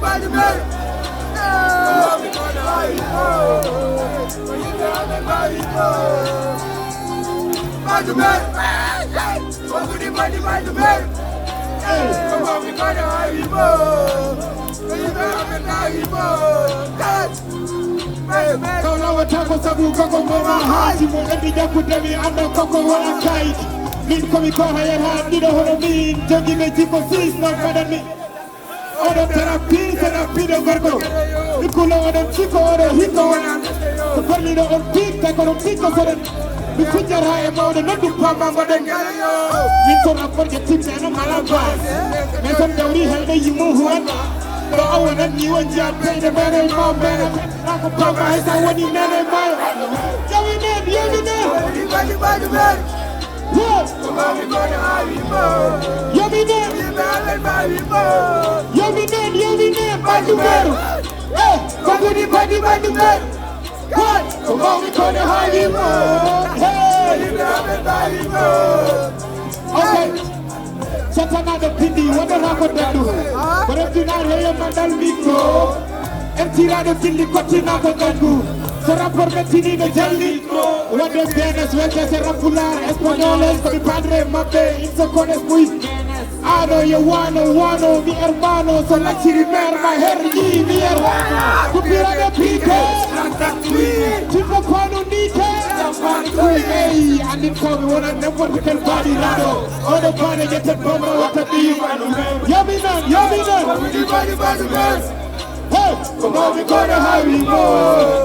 Bandu meeru. Bandu meeru. Kawla wata ko sabu koko moma haji mo endi jakkude mi anda koko wala kayit. Min komi ko hayal ha ɗiɗo hono min jogi me jikko sis no kadan mi. Oɗo tara pin sena piɗo gorko. Mi kulo oɗo ciko oɗo hiko wona. Ko farliɗo on pin kay kono pin ko soɗon. Mi fijjata e mawɗo noddu pamba mbaɗen. Min toon a forƴe timɓe no mala bas. Mais toon dawri helde yimmu huwan. Ɗo a wonan ni won jiyat peyde mene ma mene. Nako pamba hay sa woni nene mayo. Jawi nen, yewi nen. Bali bali bali bali. Yominen! Yominen, yominen! Bandu meeru! Eh, ko boni boni bandu meeru! Hey! Ko mawni kono haalimo! Hey! Ok. Satanaɗo pindi wonata ko dandu. Ko reftina reyo mandal micro. Ertiraɗo gilli kottina ko gangu. So rapport mettiniɗo jalli. Wadde B N S, W T C, Rap Pulaar, Espagnol, ko mi padre maɓɓe, ils se connaissent muy. Aɗo yo wano, wano, mi hermano, so lacciri mer ma herji, mi hermano. Kupira de pique, tipo kwano nite. Hey, andin ko mi wona n'importe quel body rado. Oɗo body get a bomb, what a do you? Yaminan, yaminan. Hey! Ko mawmi kono haawi mo.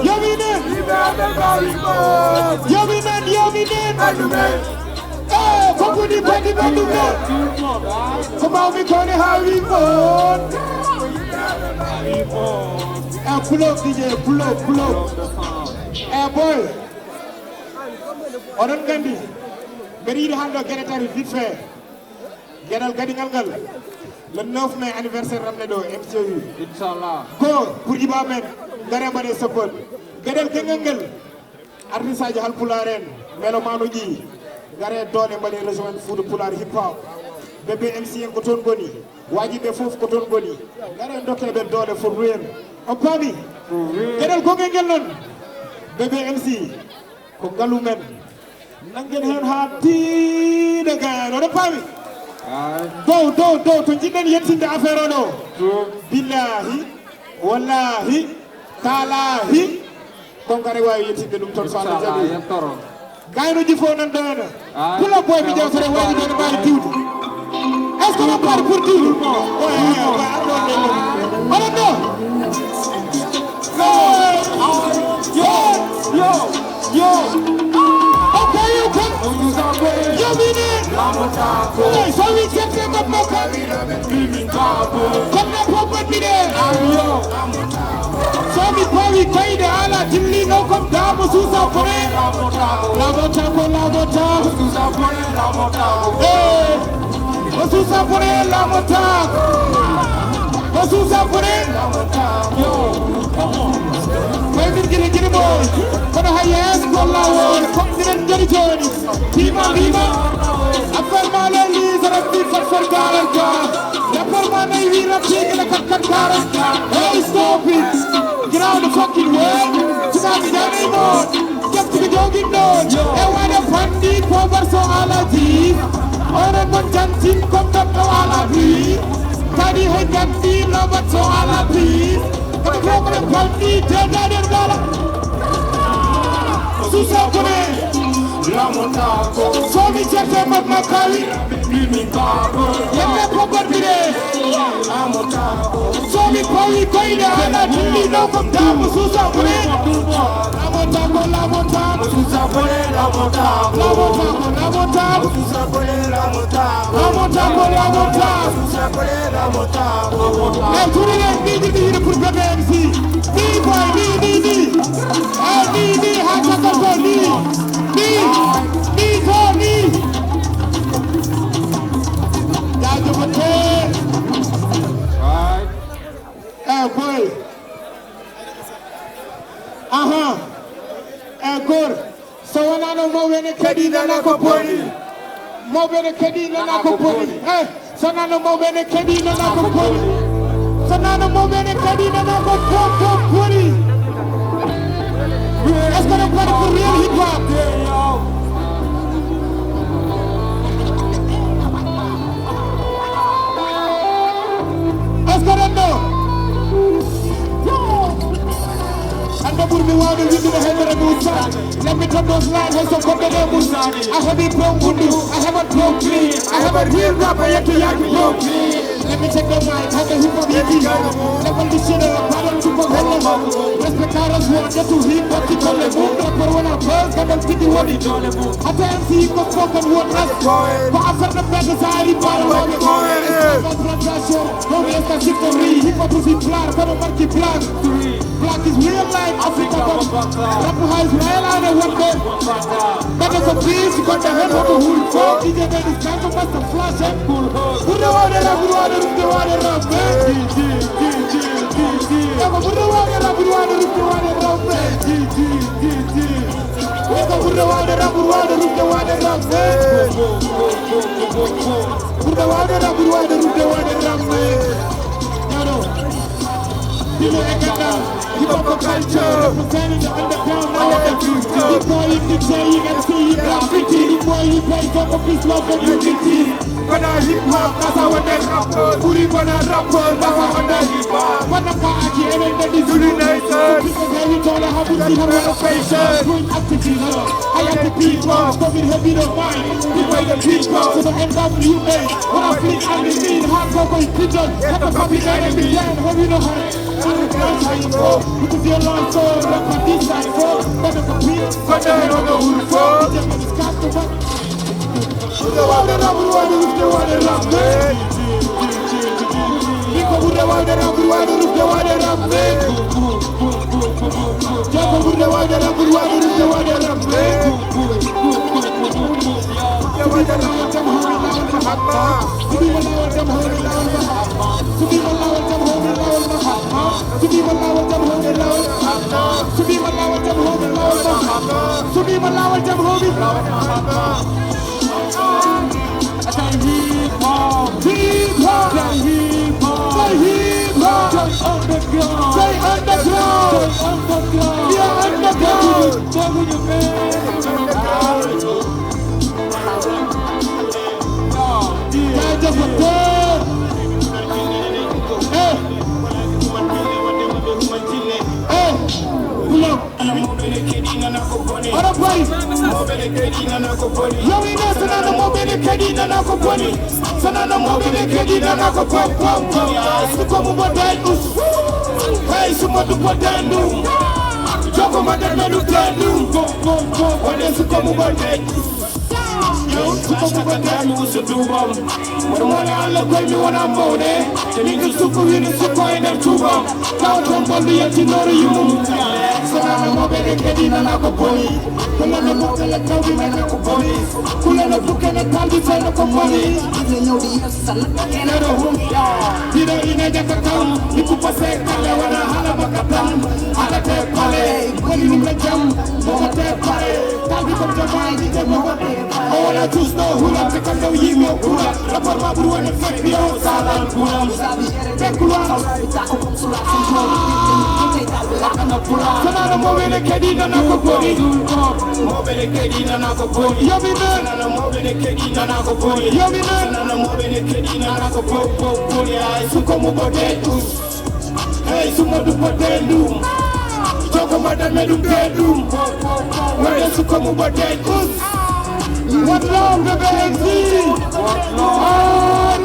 Yominen! Yimɓe amen mbaawi mo. Yominen, yominen! Ɓanndu men. Eh, ko Kuni badi badi mo. Ko mawmi koni hawi mon. Eh, pull up, D J, pull up, pull up. Eh, boy. Oɗon nganndi, mbeɗa yiɗi haalde geɗe tati vite fait. Geɗal gadigal ngal, le neuf mai anniversaire Ramneɗo M C U. Inchallah. Go pour Iba men, ngare mbaɗe support. Geɗal gadigal ngal, artiste aji Haalpulaar en, melomanuji, ngare doole mbaɗe rejoindre Fouta Pulaar hip hop. Bébé M C en ko toon ngoni, wajiɓe fof ko toon ngoni. Ngare dokke ɓe doole pour ruyen. On paami? Geɗal gongel ngel noon, Bébé M C. Ko ngalu men. Nanngen heen haa tiiɗa gayno. Oɗon paami? Dow, dow, dow, to njiɗɗen yettinde affaire o ɗo. Billaahi, wallaahi, taalaahi, ko ngare waawi yettinde ɗum toon, so Allah jaɓi. Gayno jifo nan ɗo heen. Kula boy mi jawtere wayni ɗo no mbaawi diwde. Est-ce que on part pour diwde? Oɗon ɗo? Yo, yo, yo. Okay, okay. Yo, mi ne. Hey, so we check them up, okay. Comme la propre mi ne. So mi pawi kayde ala dilli no comme damo susa pone. Lamota ko lamota. Eh. Osusa pone lamota. Osusa pone. Yo. Maydir giri giri boy. Kono hayes ko lawol. Ko diren joni joni. Bima bima. Affaire ma le lise rabbi fat fat garanta. La forma ne wi rabbi gila kat kat garanta. Hey, stop it. Get out the fucking way. Tsunami dani mo. Jokkude jogin ɗon e waɗa fanndi pobar so alaji. Onon mon jantin comme ɗon ɗo alabi. Kadi he janndi lobat so alabi. Kadi fof ko fanndi tedaɗen wala. Susa kone. Lamotako. So mi jerte mat makawi. Yalla ko goɗɗire. So mi pawi koyɗe ala dilli ɗo ko damo susa bure. Lamotako, lamotako. Susa bure, lamotako. Lamotako, lamotako. Susa bure, lamotako. Lamotako, lamotako. Susa bure, lamotako. Eh, tourner les midi, midi pour B B M C. Ni boy, ni, ni, ni. Eh, ni, ni, ha, ha, ha, ha, ni. Ni, ni, to, ni. Jaajëfate. Eh, boy. Aha. Eh, goor. So wonano mawɓe ne kadi nana ko boni. Mawɓe ne kadi nana ko boni. Eh, so nano mawɓe ne kadi nana ko boni. So nano mawɓe ne kadi nana ko ko, ko boni. Est-ce que on est prêt pour real hip hop? Est-ce que on est Anda ɓurmi wawde windude haydara mi usta. Let me drop those lines, hay so goɗɗo ɗe mun. I have it brown mundu, I have a brown clean. I have a real rapper yet to yak brown clean. Let me take the mic, have the hip hop E P. Level this shit up, I don't keep on holding on. Respect others who are just to hip hop, keep on the move. Rapper when I buzz, got them sticky one. Ata M C ko spoken word as. Ko affaire de bête, ça arrive par la. Translation, no resta history. Hip hop is in black, kono marki black. Black is real life, Africa bam. Rap high is real, I know what bed. Better for peace, got the head of the whole folk. D J Ben is kind of master flash and cool. Put the water up, put the water up, put the water up, man. Put the water up, put the water up, put the water up, man. Eko ɓurɗo wawde rap, ɓurɗo wawde rufde wawde rap. Ɓurɗo wawde rap, ɓurɗo wawde rufde wawde rap. Yaro. Dino e gandal. Hip hop culture. Representing the underground, now the future. Big boy in the J, you can see it, graffiti. Big boy, you play for the peace, love, and unity. Kono hip hop, kasa wonde rapper. Ɓuri bona rapper, kasa wonde hip hop. Wona ko aji enen ɓe ɗi United. People tell you, "Don't have to see how to face it." Doing activism. I am the people, stop it, heavy the mind. People the people, so the N W A. When I speak, I mean, hard work is pigeon. Have a public enemy, yeah, heavy the heart. Because your long soul, rap on this side, so, but the people, but the hell on the roof, so, just discuss the Ɓurɗo waawde rap, ɓurɗo waawde rufde, waawde rap, eh. Min ko ɓurɗo waawde rap, ɓurɗo waawde rufde, waawde rap, eh. Min ko ɓurɗo waawde rap, ɓurɗo waawde rufde, waawde rap, eh. Ɓurɗo waawde rap, jam hoomi laawol Mahatma. Suɓiima laawol, jam hoomi laawol Mahatma. Suɓiima laawol, jam hoomi laawol Mahatma. Suɓiima laawol, jam hoomi laawol Mahatma. Suɓiima laawol, jam hoomi laawol Mahatma. Suɓiima laawol, jam hoomi laawol Mahatma. Say hip hop. Hip hop. Say hip hop. Say hip hop. Say underground. Say underground. Say underground. We are underground. Jaajëf. Eh. Eh. Pull up. Oɗon pari? Yow ine, so nana mo ɓene kadi nana ko boni. So nana mo ɓene kadi nana ko pop, pop, pop. Hey, suko mo boday us. Hey, sumo du boday ndu. Joko ma dame du tendu. Bo, bo, bo. Ode suko mo boday us. Yo, suko mo boday us dubam. Wona wona Allah koy mi wona mawne. Te min du suko wini suko e nder tubam. Taw ton bondu yettinooro yummum. Sonana mo ɓe kadi nana ko boni. Kulano mo tele tawdi nana ko boni. Kulano bukene taldi feno ko boni. Ine ñawdi yeeso sana. Ine ɗo hum. Ɗiɗo ine jaka kam. Ni ku pase kale wona hala baka tan. Hala te pale. Boni ɗum la jam. Momo te pale. Taldi ko jamaji de momo te pale. O wona tus no hulan te kan daw yimo hulan. Rapport ma buru wona fek yo salan hulan. Sonana mawɓe ne kadi nana ko boni. Mawɓe ne kadi nana ko boni. Yomi men. Sonana mawɓe ne kadi nana ko boni. Yomi men. Sonana mawɓe ne kadi nana ko bo, bo, boni. Ay, suko mo bote ɗum. Hey, sumo du bote ɗum. Joko madame ɗum be ɗum. Wala suko mo bote ɗum. One love, baby. One love.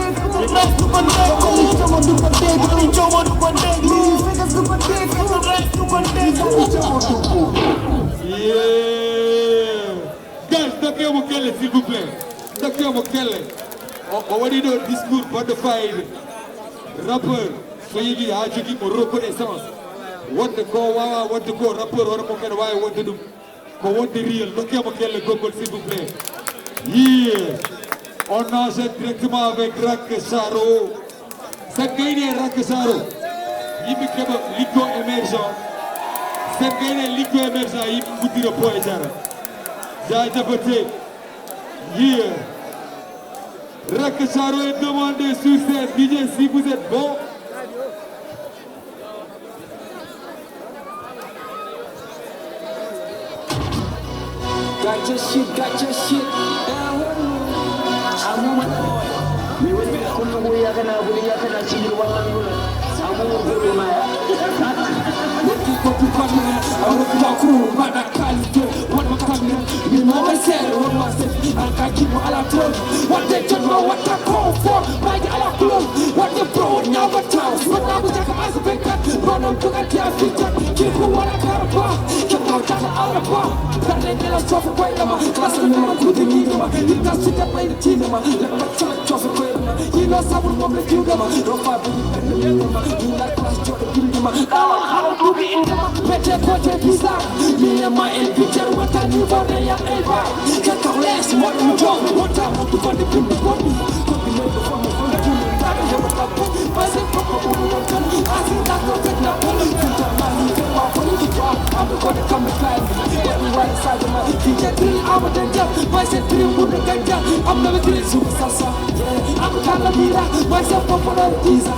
Yeah. Guys, dokkee mo kelle, s'il vous plaît. Dokkee mo kelle. O, o waɗi ɗo discours baɗɗo fayida. Rappeur, so yiɗi haa jogii mo reconnaissance. Wonde ko waawa wonde ko rappeur hono mo kadi waawi wonde ɗum. Ko wonde réel, dokkee mo kelle gonngol, s'il vous plaît. Yeah. On enchaîne directement avec Rak Charo. Sen gayni e Rak Charo, yimɓe keɓa liggo émergent. Sen gayni e liggo émergent, yimɓe uddira point jara. Jaajëfate. Yeah. Rak Charo est demandé sur scène. D J, si vous êtes bon. Gotcha shit, gotcha shit. Amu. Mi woni kullu yakana buli yakana cigir wallan yula. Amu. Wonti ko tu kanna, amu ko ku bada kalite. Wonma kamɓe, min mawɓe seeɗa, wonma seeɗa, an ka jimmo ala toon. Waɗde jotma, waɗta ko fo, mayde ala kulol. Waɗde pro, ñawɓe taw, waɗta ko jaka asa vingt-quatre. Ronon tugati a fijat, kiri ko wala karba. Keɓɗo jaka ala ba. Darde ngela sofa koyɗema, kasa numa kude ñiɗema. Yimta sita ɓayde tinema, leɓɓa cala cofa koyɗema. Yino sabur mom le jiwɗema, rofa bini ɓayde yimɗema. Yimɗa klas joɗo bindima, ɗawal hawa duuɓi indema. Pete kote bizarre, mi e ma en picture, watta niveau réel et bas. Quelques less, modern job, watta mo du fande pindi bonni. Kopi mo do famo famo jumi, tare jama tapo. Base papa bulu wontan, asi da ko tek na poli. Kunta ma ni ke ma foli ki ba, am ko de kam kai. Wani wani sa jama, ki je tri am de ja, base tri mu de ja, am na tri su sa sa. Yeah, am kala mira, base papa na tiza.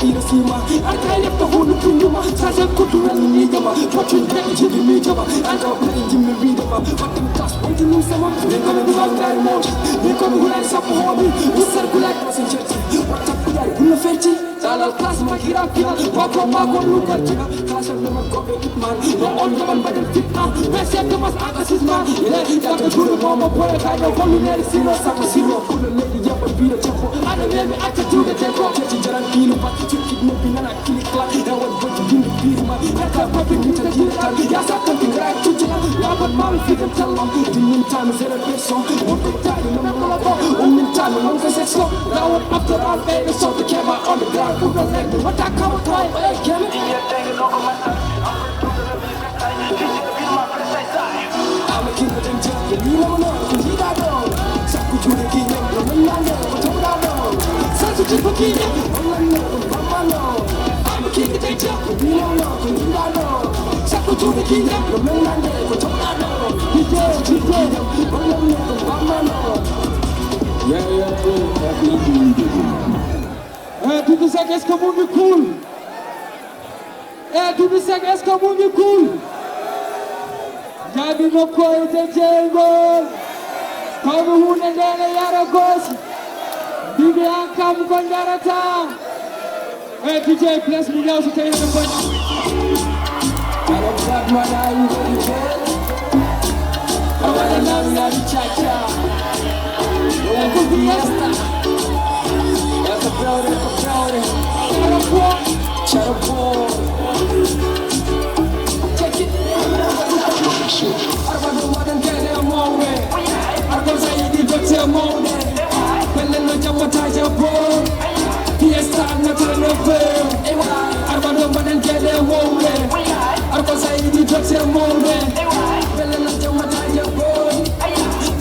Ira sima, arka yefta hulu pinduma, sase kutu wani nijama, fortune pedi jibi mijama, arka pedi jimi wijama, fatim tas pedi nusama, nikono duwal dari mot, nikono hulai sapu homi, usar kulai pasin church, wata kudari hulu fenchi, dalal class ma Kira kira, bako bako, luka kira. Kasar da man kobe itman. Ba on da man badal fitna. Ba sai da mas aka sisma. Ile, da ka jure mama boy ka da holu ne sino saka sino. Kula ne ya ba bira tempo. Ana ne mi aka tuga tempo. Keti jaran kilo ba ki kidnap na kili kla. Ya wa ba ki gini biri ma. Ya ka ba ki muta jira ka. Ya sa kan ki kra tuja. Ya ba ma mi fitem talam. Dinin tam zero percent. Wonko tani no no no. Umin tani wonko sexo. Now after all, baby, so the camera on the ground. Put the leg. What I come with my again? I'm a king of them jungle. You don't know. You don't know. Sakuju the king. I'm a king of them jungle. You don't know. I'm a king of them jungle. You don't know. Sakuju the king. I'm a king of them jungle. Yeah, yeah, yeah. Eh, Doudou Seck, est-ce que mu ngi cool? Eh, Doudou Seck, est-ce que mu ngi cool? Jaabi no koy te jeygol. Ko mi hunde nde ne yara gos. Bibi an kam ko jarata. Eh, D J, bless me now, so tell you the fun. Hello, bad man, are you ready, girl? I wanna love you, love you, cha-cha. Loco fiesta. Loco brother, loco brother. Shut up, boy. Shut up, boy. Check it. Arba no madan kede mawbe. Arba sayidi dote mawbe. Belle no jamma taja boy. Fiesta no tana fe. Arba no madan kede mawbe. Arba sayidi dote mawbe. Belle no jamma taja boy.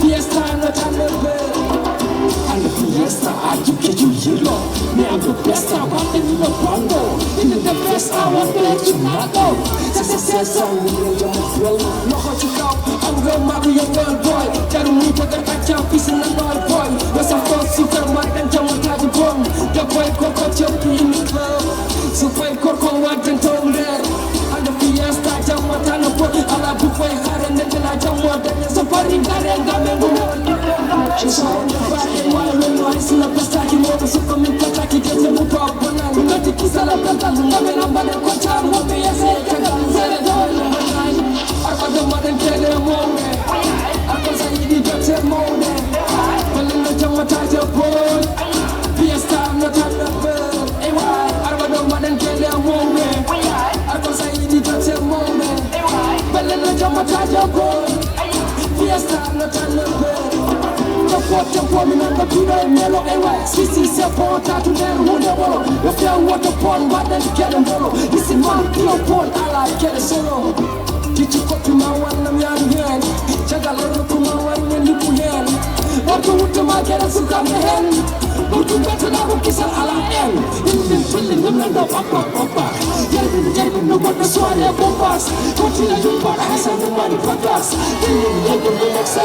Fiesta no tana fe. And the fiesta, I do get you yellow. Me, I'm the best, I want them in the bongo. In the best, I want them to not go. Sasa sasa, we don't jump as well. No hot you go, I'm going back with your girl boy. Tell me to get a jump, is in the boy boy. What's a fuss, you tell my then jump on the bomb. The boy go cut your in the club. So boy go go what then told there. And the fiesta, jump on the boat. I like to play hard and then I jump on the so far in the end, I'm in the world. It's all the back and why when I see the best I can move, so come in touch, I can get them up. Ngati kisala pata lunga mena mbale kocha ngombe ya se kaka nzere dawe number nine. Arba do maden kele mone. Arba sayidi dote mone. Belle no jama taja boy. Fiesta no tanda bell. Arba do maden kele mone. Arba sayidi dote mone. Belle no jama taja boy. Fiesta no tanda bell. Tempo, tempo, mi nanga tudo e melo e wa. Sisi se po tatu ne rude bolo. Yo fia water pon, but then kele bolo. This is my pure pon, ala kele solo. Kichi kopi ma wan na mi anu hen. Chaga lolo kuma wan ne lipu hen. Watu wutu ma kele suka me hen. Wutu bete na bu kisa ala en. Ilmin filin num nando papa papa. Yelmin yelmin no wata soirée bombas. Koti na yumba hasa no mani patas. Ilmin yelmin no maksa.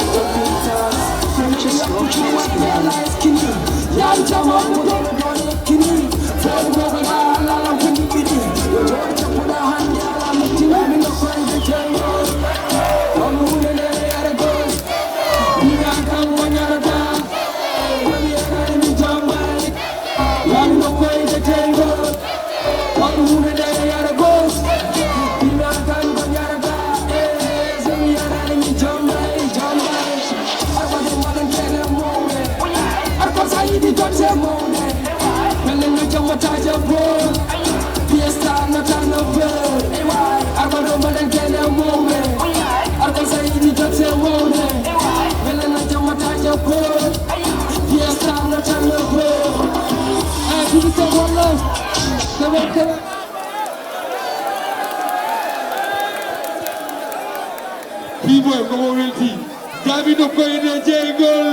Purchase your tracks now. Wano no koy de tengo. Wano hunde de yara gos. Ina kan ko yara da. Eh, zemi yara ni jomba, jomba. Arba de madan kele mone. Arba sayidi dote mone. Mele no jomba taja bo. Fiesta no tana fe. Arba do madan kele mone. Arba sayidi dote mone. Mele no jomba taja bo. Fiesta no tana fe. Eh, give me some one love. Come on, come on. Kii boy ko mo welti. Jaabi no koyde jeygol.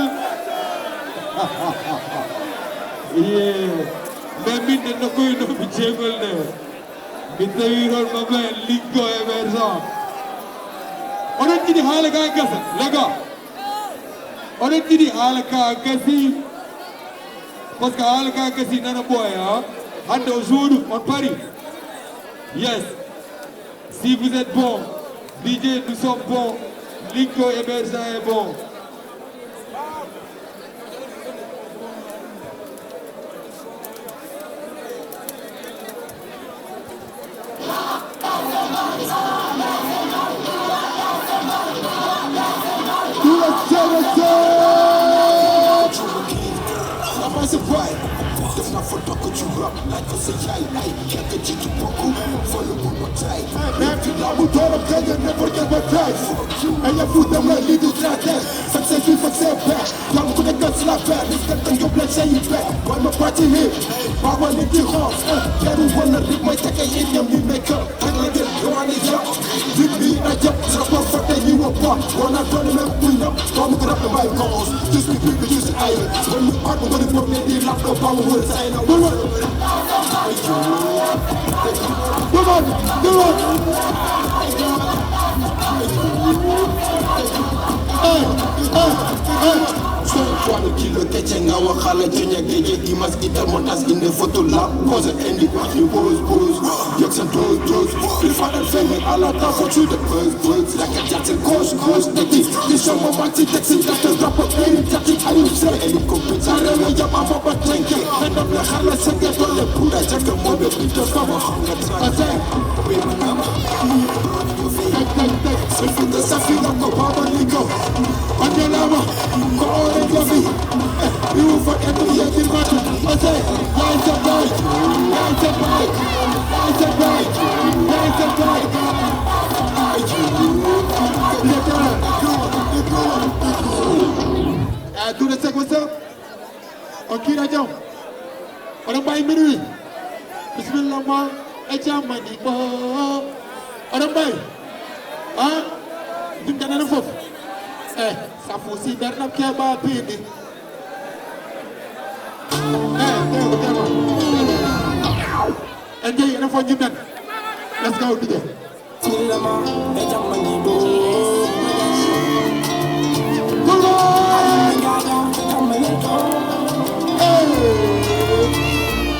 Ye. Mbe min de no koyno mi jeygol de. Mi tawi ron ma ben liggo e bersa. Oɗon jiɗi haala ka gasa, les gars. Oɗon jiɗi haala ka gasi. Parce que haala ka gasi nana ɓooya. Hande o suudu, on pari. Yes. Si vous êtes bon, D J, nous sommes bons. Linko et Berza est bon. Def naa fa tokk ci rap, laaj ko sa yaay, ay, kenn ka jiitu bokk, fa la bu ma tey. Même fi laa mu doon am, gagne, never get my prize. Hey, you fool, them like little trash, eh. Success, we fuck, say back. Yaa ma ko nekkal si la paix, respect and your blessing, you back. Why my party here? Power in the house, eh. Jarul wala rip, may teg ay idiom, you make up. Rek la jël, you wanna jump. Rip bi na jump, sa bopp fa tey, you a pop. Wanna turn him up, we up. Doomu ko rap, my goals. Just be people, just aye. When you are, when you put me, they laugh, no power will say no. Come on, come on. Hey, hey, hey. So, kwano kilo keche nga wakala jenya geje imas ita motas inde foto la. Pose endi kwani pose, pose. Yok sen pose, pose. Feel fat and fame, ala ta for you the pose, pose. Like a jet and coast, coast. The this, this show my body, text and jet and rap up, any jet and I will say any competitor. Rewe ya mama batenke, and I'm the hala senge to le pura, check the mobile, put the fama. Ate, baby mama. Tek, tek, tek. Sifute safina ko baba niko. Angelama, ko ore javi. Eh, you fuck it, you get it, man. Ate, lights up, light. Lights up, light. Lights up, light. Lights up, light. Eh, do the second step. On kiira jam. Oɗon mbawi minuit. Bismillah ma e jammani ko. Oɗon mbawi. Ha? Ɗum danana fof. Eh, safu si bernam keɓa piɗi. Eh, tewa, tewa. En jeyi, enen fof jumɗen. Let's go, D J. Bismillah ma e jammani ɗo. Eh,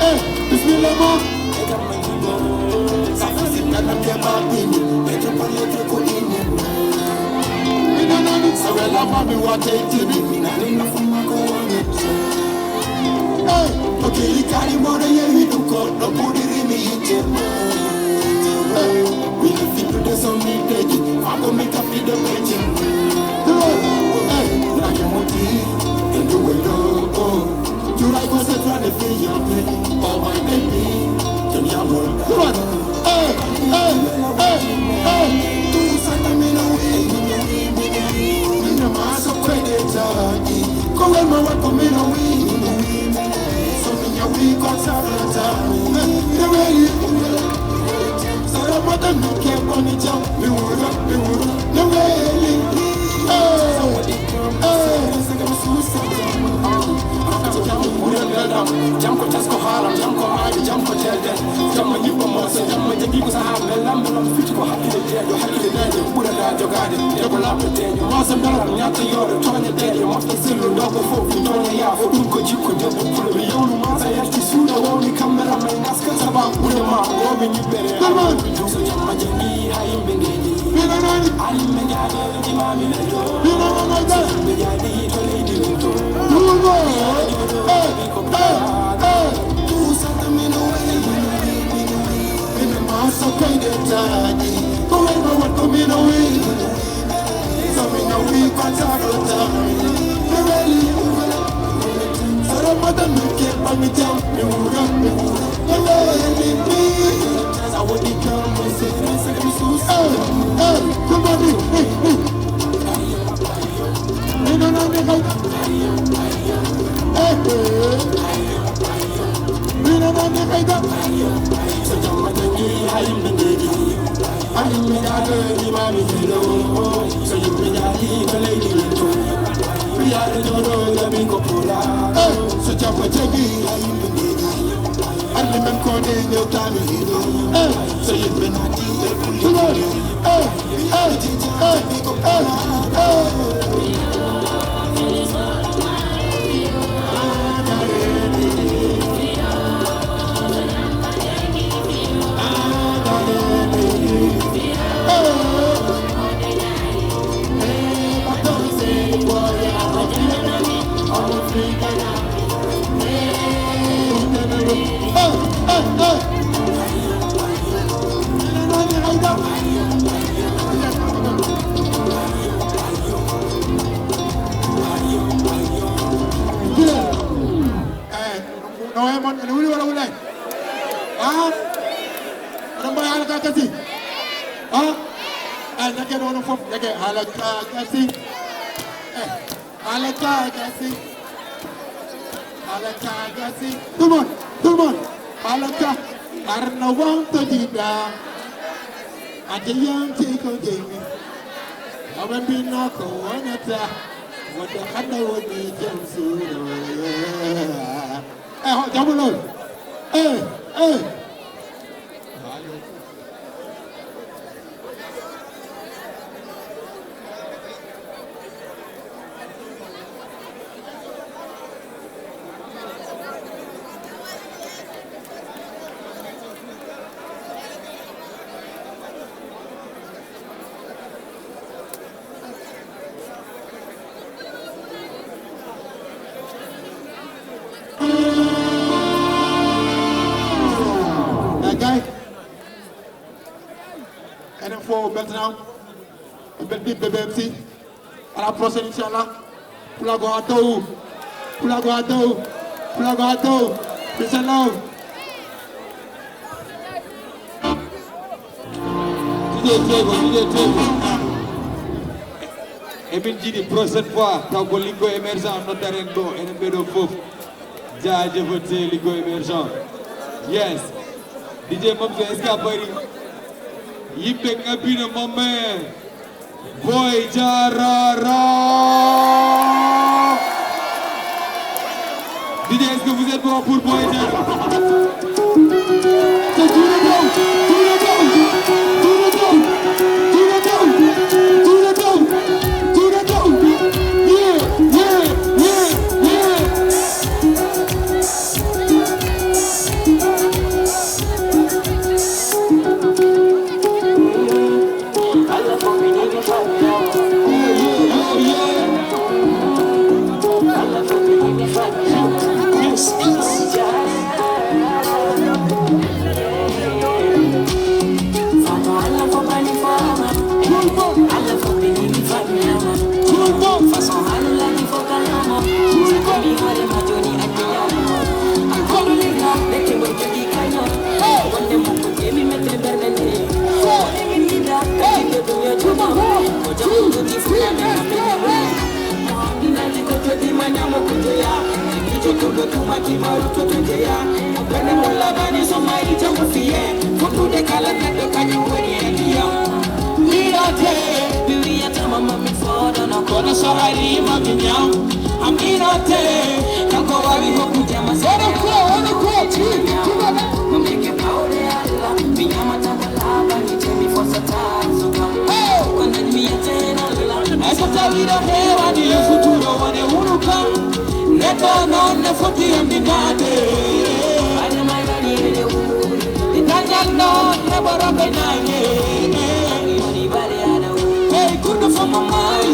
eh, bismillah ma e jammani ɗo. Sasa sinna na ke ba bini, e to pale to ko ini. Ina nani sawela ma mi wa te tini. Ina ni na fuma ko wani. Hey, okili kari mona ye mi duko, no budi rimi ite. Hey, we can fit to the song me take it. I go make a fit the legend. Hey, like a moti, and do it all. You like what's the trying to feel your play. Oh my baby, can you roll? Come on. Hey, hey, hey, hey. Tu sata mi no we, mi no we, mi no we. Mi no maso kwede taki. Kowe ma wa ko mi no we, mi no we. So mi ya we ko sa ta. Hey, the way you Sara mata mi ke boni jam, mi wura, mi wura, mi weli. Hey, hey. Jam ɓuri belɗam, jam ko tasko haaram, jam ko maayde, jam ko jeerde. Jam mo ñiɓɓo mooso, jam mo jaggi ko sahaa belɗam, belɗam fiti ko hakkille deeƴo, hakkille deeƴo ɓurata jogaade, debbo laaɓɗo deeƴo. Mooso belɗam, ñatta yooɗo, tooña deeƴo, mofta selluɗo ko fof, tooña yaafo, ɗum ko jikko debbo pulo. Mi yewnu ma, sa yalti suuɗa, wowni kamɓe lam, e ngaska saba, ɓure ma, wowɓe ñiɓɓere. So jamma janngi, ha yimɓe ndeeƴi. Ɓiɗo nani. Ha yimɓe njaade, imami leƴƴo. Ɓiɗo nani. So yimɓe njaadi, to leydi men to. Ɗuɗo. Eh, eh, eh. Tusata mino wayi, mino wayi, mino wayi. Mino ma so kayde taji. Ko wayno watto mino wayi. So mino wayi ko tafata. Mi weli. Sara mata mi ke pami jam. Mi wura, mi wura. So jamma jagi, ha yimɓe ndeeƴi. Armi men ko de newtami hiɗo. Eh, so yimɓe naati e kulli. Eh, eh, eh, eh, eh. Ene wuli walla wulaani? Ah? Oɗon mbawi haala ka gasi? Ah? Ay, ndeke ɗo onon fof, ndeke haala ka gasi. Eh, haala ka gasi. Haala ka gasi. Tout le monde, tout le monde. Haala ka. Arno wonto jiɗɗa. Ade yonti ko jeymi. Aɓe mbinno ko wonata. Wonde hande woni jom suuɗo. Eh, ho, jamu lol. Eh, eh. Eh, gay. Enen fof o beltanama. O belɗi B B M C. À la prochaine, inchallah. Pulago ha dow. Pulago ha dow. Pulago ha dow. Inchallah. Dj Tego, dj Tego. Emin jiiɗi prochaine fois taw ko Lingo Émergent noddaren ɗo enen ɓeɗo fof. Jaajëfal Lingo Émergent. Yes. Dj Mamzo, est-ce que a pari? Yimɓe ngabbino mamme. Boy Jarara. Dj, est-ce que vous êtes bon pour Boy Jarara? Kono so ari ma mi ñaam. Aminote, kanko wawi hokkude ma seeɗa. Oɗo ko, oɗo ko, ci, ci, ci, ci. Ko meke bawɗe Allah, mi ñamata ko laaɓani, te mi fosata sukam. Ko nan mi yetta hen Allah. Ay so tawi ɗo heewani e futuro wone wuro kam. Neɗɗo noon ne foti anndinaade. Adama e waɗi e ɗe wuuri. Ɗi dañal noon heɓoroɓe naange. Hey, kurɗo fof mo maayi.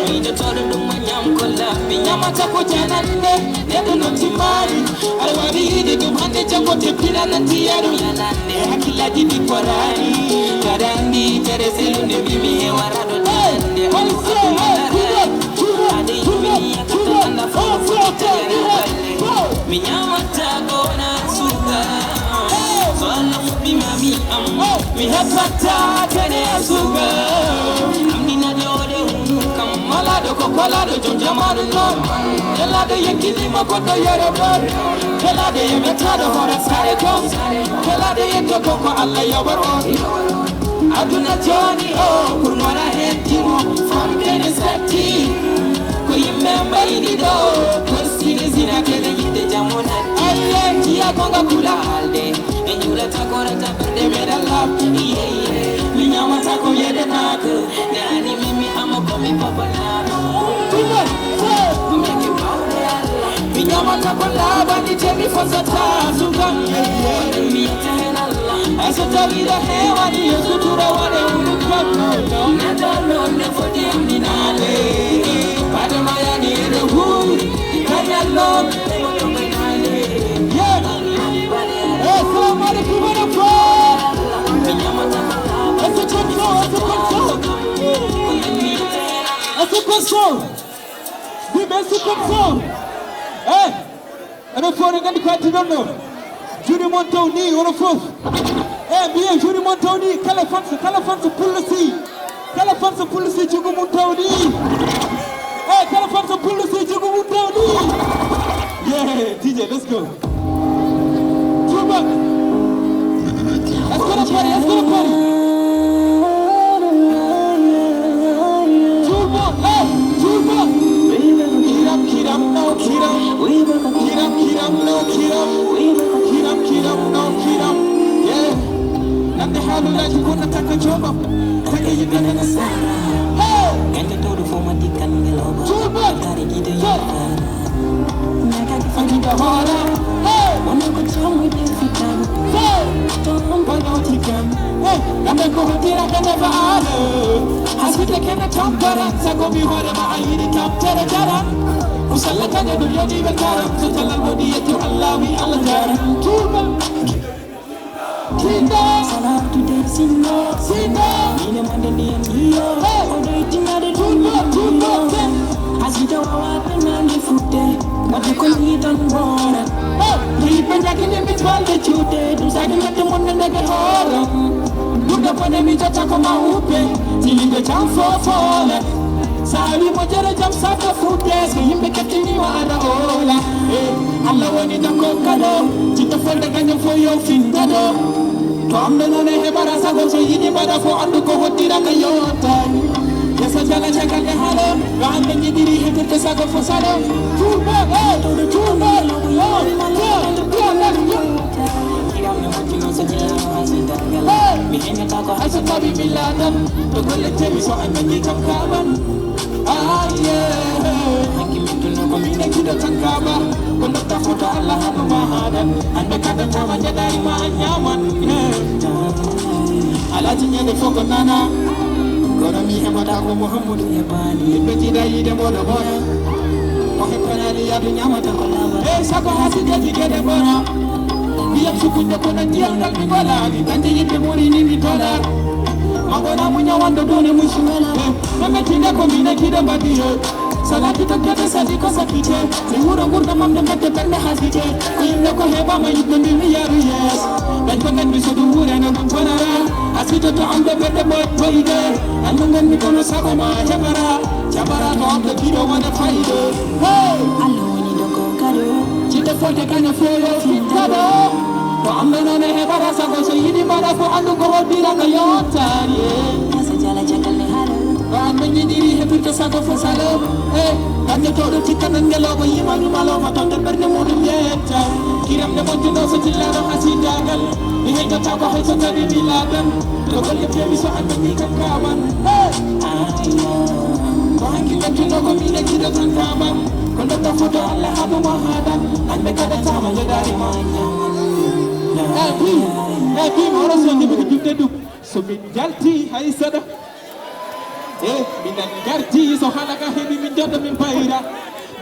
Miijotooɗo ɗum mo ñaam ko laaɓi. Ñamata ko janande, neɗɗo no timmaani. Aɗa waawi yiide ɗum hannde, janngo teppina nanti yaru. E hakkillaaji ɗi poraani. Aɗa anndi tere selunde mbimi e waraɗo janande. Aɗa yimmi yakata anda fof fof tere balle. Mi ñamata ko wona suga. So Allah fuɗɗi ma mi am. Mi heɓata kene a suga. Amɗina jooɗe hunu kam. Malaɗo ko kolaɗo jom jamanu noon. Nelaɗo yenkidima goɗɗo yoro ɗon. Nelaɗo yemetaɗo hoore sare gom. Nelaɗo yetto ko ko Allah yobor on. Aduna jooni o, pour mona hen timo. Famɗe ne satti. Ko yimɓe mbayni ɗo. Kostini zina kede yiɗde jamunan. Aye, jiya ko nga kula haalde. Ɓe njuulata korata ɓerɗe meɗa laaɓ. Iye, iye. Mi ñamata ko yeɗanaaka. Nde ani min mi ama ko mi babanaano. Meke bawɗe Allah. Mi ñamata ko laaɓani te mi fosata sukam. Mi yetta hen Allah. Ay so tawi ɗo heewani yo sutura waɗe wuro kam. Neɗɗo noon ne foti amɗinaade. Baɗe ma yani ene huuri. Kañal noon. Assalamu alaikum, madame. Est-ce que comme ça? Est-ce que comme ça? Est-ce que comme ça? Yimɓe, est-ce que comme ça? Eh, enen fof eɗen nganndi ko addi ɗon ɗo. Juuɗe mon taw ni, onon fof. Eh, mbiyen juuɗe mon taw ni, kala fans, kala fans Pullo Sy. Kala fans Pullo Sy, juuɗe mum taw ni. Eh, kala fans Pullo Sy, juuɗe mum taw ni. Yeah, D J, let's go. Julɓe. Est-ce que no pari? Est-ce que no pari? Julɓe, eh, julɓe. Kiram, kiram, no kiram. Kiram, kiram, no kiram. Kiram, kiram, no kiram. Yeah. Nande haalulaaji kono takka joomam. Takka yimɓe nana sara. Hey! Gande tawɗo fof ma dikkan ngelooba. Julɓe. Tare giɗo yimɓe. Fagida hoora. Hey! Wono ko joomude fitan. Hey! Toon bagawti kan. Hey! Gande ko hoddira gande faale. Haside kene tampara. Sago mi hoore ma a yiɗi kam tere jaran. Musalla kaña ɗum yoni ɓe karam. So jalal woni yetto Allah wi Allah jaran. Julɓe. Tinda. Salatu de sinno. Sinno. Ine mande ndiyan iyo. Hey. Oɗo ittinade ɗum. Julɓe, julɓe, ten. Asgita wawa penande futte. Wadde ko ni tan boora. Hey. Yimɓe jagine mi balde cuude. Ɗum sagi mette mon ne ndege hooram. Ɓurɗo bone mi jotta ko ma uppe. Tilinde jam fofole. Sa wi mo jere jam saka futte. So yimɓe kettinima aɗa oola. Eh, Allah woni ɗo ko kado. Citta folde gaño fo yo fin dado. To amɓe noon e heɓara sago so yiɗi mbaɗa fof anndu ko hoddira ka yottani. Yesa jala caggal e haala. Yo amɓe jiɗiri heɓirde sago fof salo. Julɓe, eh, julɓe, yo, yo, yo, yo. Kiram ne moƴƴi noon so jeyaama hay so dargal. Hey! Mi heñata ko hay so tawi mi laadan. To golle tawi so amɓe ni kam kaaban. Aye, hanki min tunno ko min e giɗo tan kaaba. Ko dotta foto Allah hano ma haɗan. Hande kada tama jaɗari ma a ñaman. Alaji ñande fof ko nana. Kono mi heɓata ko Muhammadu heɓani. Yimɓe jiɗa yiide mboɗo boya. Ko heɓanani yaadu ñamata ko lama. Ey sago hasideji geɗe gona. Ndiyam sukunde kono ndiyam ngal mi golani. Kanje yimɓe murini mi tola. Magona muña wando done musuwela. No mettinde ko mine kiɗo mbaɗi yo. Salati tokkete sadi ko sakite. Mi wuro gurdam am no mette ɓernde hasite. Ko yimɓe ko heɓama yimɓe min mi yaru yes. Dañ ko nden mi sodu wure no ɗum bonara. Asito to am ɗo ɓerɗe boy boyde. An ɗum nden mi kono sago ma heɓara. Jabara to am ɗo kiɗo wona fayde. Hey! Allah woni ɗo ko kado. Jiɗɗo fodde kañum feere fin kado. Ko am ɗo noon e heɓara sago so yiɗi mbaɗa fof anndu ko hoddira ko yottani. Asa jala caggal ne haala. Ko an ɓe jiɗiri heɓirde sago fof salo. Eh, gannde tooɗo tikka nan ngelooba yimani malooba to nder ɓernde muɗum yetta. Kiram nde moƴƴuno so jillaɗo hasidagal. Mi heƴtata ko hay so tawi mi laaɓan. To golle kewi so an ɓe ni kam kawan. Hey! Ko hanki ɓettuno ko min e jiɗo tan kawan. Ko ndotta foto Allah haɗuma haɗan. An ɓe kaɗatama yeɗari ma. Eh, bi, eh, bi, mi oro so jiɓi ko jubde ɗum. So min jalti hay seɗa. E minen gardi so halaka heɓi min joddo min bayra.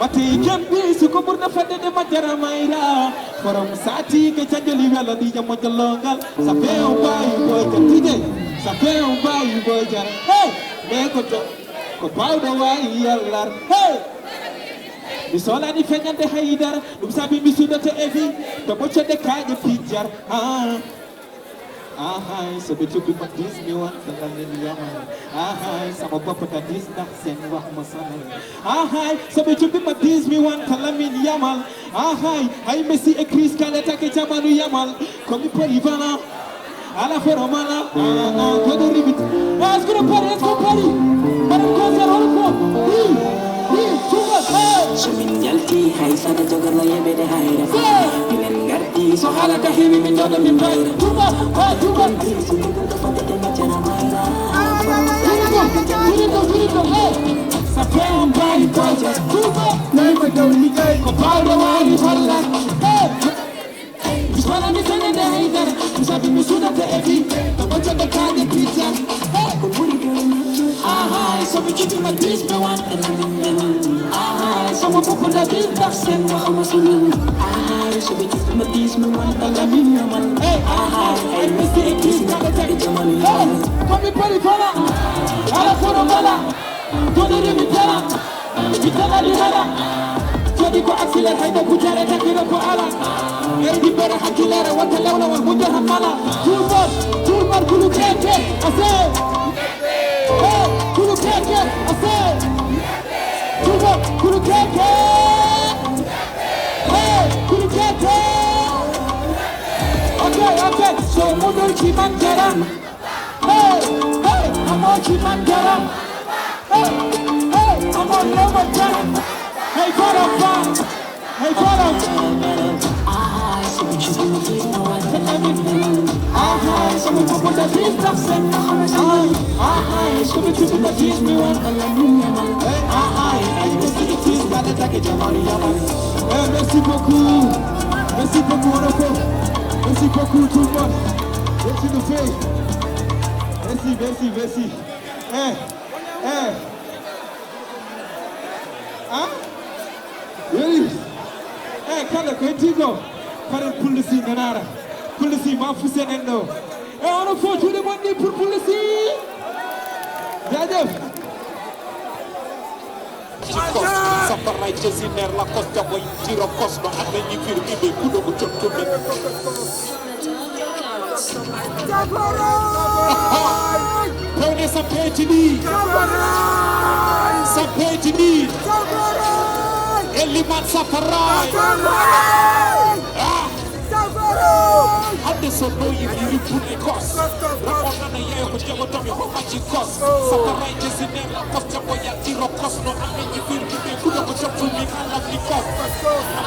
Mate kembi suko ɓurɗo fedde de majjara mayra. Forom sati ke jajoli wela ɗi jammo jollogal. Ça fait un bail boy jar tije. Ça fait un bail boy jar. Hey! Mais ko to ko bawɗo wayi yallar. Hey! Mi solani feñande haydara. Ɗum sabi mi suɗoto evi. To ɓoccode kaaƴe pijjar. Ah. Ahay, so ɓe cuɓi ma dix mi wonta Lamin Yamal. Ahay, sama boppata dix ndax seen wax ma sonal. Ahay, so ɓe cuɓi ma dix mi wonta Lamin Yamal. Ahay, hay Messi e Chris kala take jamanu Yamal. Ko mi polyvalent. Ala foro mala. Ah, ah, ko ɗo ribit. Est-ce que no pari? Est-ce que pari? Mbaɗen concert hono ko? Oui, oui, tuma. Hey! So min jalti hay sana jogono yeɓede hayra. Hey! Minen ngarti so haala ka heewi min jooɗo min mbayra. Tuma, ha tuma. Jurito, jurito, jurito, hey! Ça fait un bail boy. Tuma. Nayi ko dow liggey. Ko bawɗo wawi holla. Hey! Kono mi fenede haydara. Ɗum sabi mi suɗata e bi. Ko ɓoccode kaaɗe pizza. Hey! Ko ɓuri ɗum. Ahay, so mi cuɓi ma dix mi wonta Lamin Yamal. Ahay, so mo foppuda dix ndax seen wax ma sonal. Ahay, so ɓe cuɓi ma dix mi wonta Lamin Yamal. Hey! Ahay, ay Messi e Chris kala take jamanu. Hey! Ko mi pari fala. Ala foro mala. Jodori mi tara. Mi tara mi tara. Ko accélère, hay ɗo bujare takiro ko ala. Ɓe dibbere hakkilere, wonta lewlewol mujjo tan mala. Tout le monde, tout le monde, kulu keke, ase. Hey, kulu keke, ase. Tout le monde, kulu keke. Hey, kulu keke. Ok, ok, so muɗum ci man jaram. Hey, hey, amo ci man jaram. Hey, hey, amo lewol jaram. Hey, Vodafone. Hey, Vodafone. Aha, so we put the beat up, sing. Aha, aha, so we put the beat, me want. Hey, aha, I go see the team, got the jacket, Jamali, Jamali. Hey, merci beaucoup. Merci beaucoup, Honorable. Merci beaucoup, tout le monde. Merci de fait. Merci, merci, merci. Eh, eh. Ah? Weli. Eh, kala ko heddii ko. Faren Pullo Sy nanara. Pullo Sy ma fusen en ɗo. Eh, onon fof juuɗe mon ni pour Pullo Sy. Jaajëf. Ci kos, safaray jesineer la kos, jaboy tiro kos, no ande ñi fir mi be kudo ko cottu be. Pone sa peji ni. Sa peji ni. Eliman safaray. Ah. Hande so no yiri pune kos. Ramona na yayo ko jago tomi ho maji kos. Safaray jesineer la kos, jaboy tiro kos, no ande ñi fir mi be kudo ko cottu mi kala mi kos.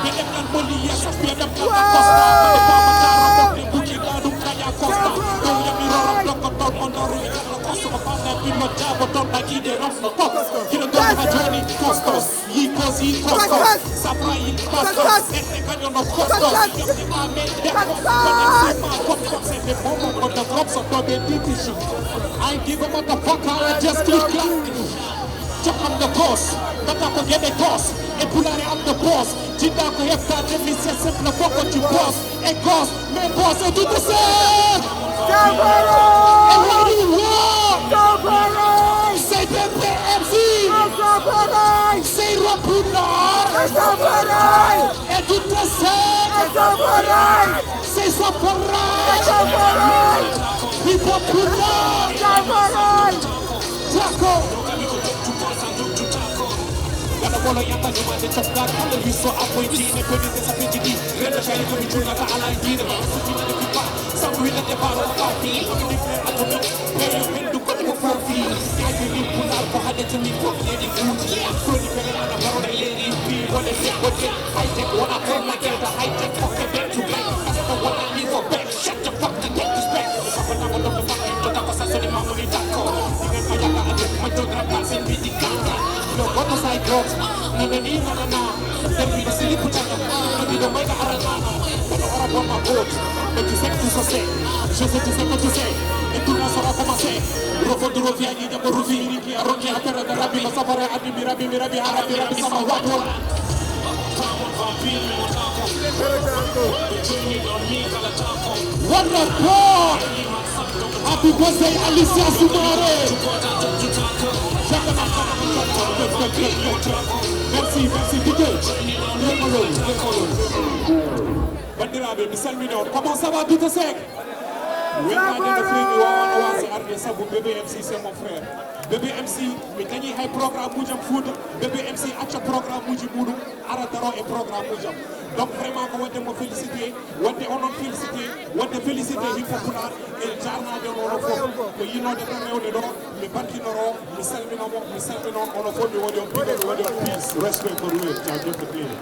Be dem nan moli ya sa be dem nan kos. Be ba ma ta ro be buki da dum kaya kos. Do ya mi ro ro ko ton on ro ya kos ko ba na bi mo jago ton na ki de ro ko. Ki de do ma joni kos kos. Yi kos, yi kos, kos. Sabra yi kos, kos. Ete ganyo no kos, kos. Yo ni ma me de kos. Kos, kos. Ete bomo ko de kos, so to be ditishi. I give a motherfucker, I just click clap. Check on the kos, bata ko gede kos. E pulare am the boss. Jinda ko hefta de mi se simple foko ci boss. E kos, me boss, e tout the same. Safaray! And what do you want? Safaray! Say B B M C! Safaray! Say Ropunar! Safaray! And do the same! Safaray! Say Safaray! Safaray! People Punar! Safaray! Jacko! Gana bolo yamba juma de chop gana. Kala wiso apoy dine pedi de sa pedi di. Renda shari ko mi chuna ka ala dine ba. Sutina de pipa. Sabu ina de baro ka pi. Ko mi pe ato mi. Pe yo pendu ko ko fofi. Ya ke ni pular ko hade to mi ko ye di kuti. Ko ni pe ana baro da ye di pi. Wala se ko je. I take what I call my girl the high tech. Okay, back to back. That's the one I need for back. Shut the fuck and take this back. Papa na mo to papa to ta ko sa so ni ma mo ni ta ko. Ni ka ya ka a tek ma to gra pa sen bi di ka. No, what was I got? No, no, no, no, no. Then we see you put on. No, we don't make a rana. But the other one my boat. But you said to so say. Je sais, tu sais, tu sais. Et tu n'as pas commencé. Robo duro via ni de rufi. Roki a terra da rabi la safara a mi rabi mi rabi a rabi rabi sama wato. What the fuck? Happy birthday, Alicia Sumare. Merci, merci, D J. Bandiraɓe, mi salmini on. Comment ça va, Bita Seck? Weltade no feewi, mi wawano wasa arde sabu B B M C c'est mon frère. B B M C, mi dañi hay programme mujam Fouta. B B M C acca programme muji muɗum, ara daro e programme mujam. Donc vraiment ko wadde mo félicité, wadde onon félicité, wadde félicité Hip Hop Pulaar e jarnade on onon fof. Ko yinnode tan rewde ɗo, mi barkinoro, mi salmina mo, mi salmina on onon fof, mi waɗi on piɗo, mi waɗi on peace, respect for real, jaajëf ko ɗiɗi.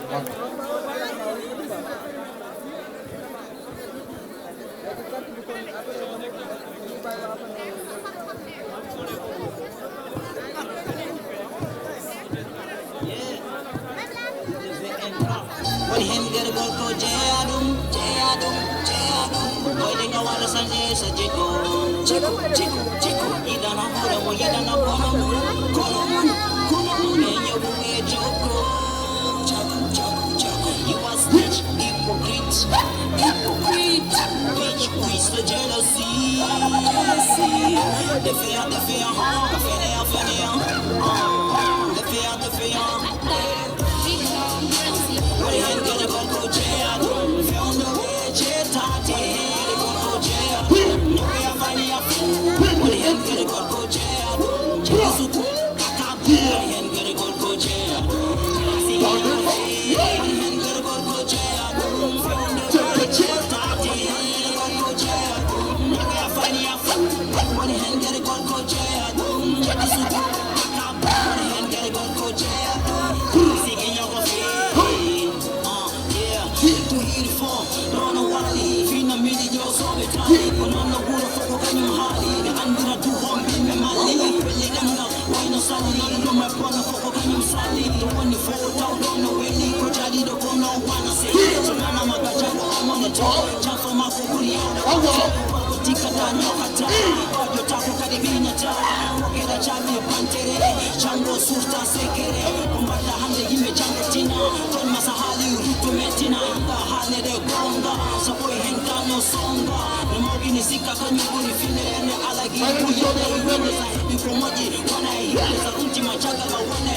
Woni heen gergol ko jeyaa ɗum, jeyaa ɗum, jeyaa ɗum. Boyde nga wara sanje sa jikko, jikko, jikko, jikko. Yiɗana hoore mo, yiɗana kono mum, kono mum, kono mum. E ñaw ɗum e jokko, jokko, jokko, jokko. You are snitch, hypocrite, hypocrite. Bitch, bitch, the jealousy, jealousy. Défiant, défiant, fainéant, fainéant. Défiant, défiant. Big Sound, B M C,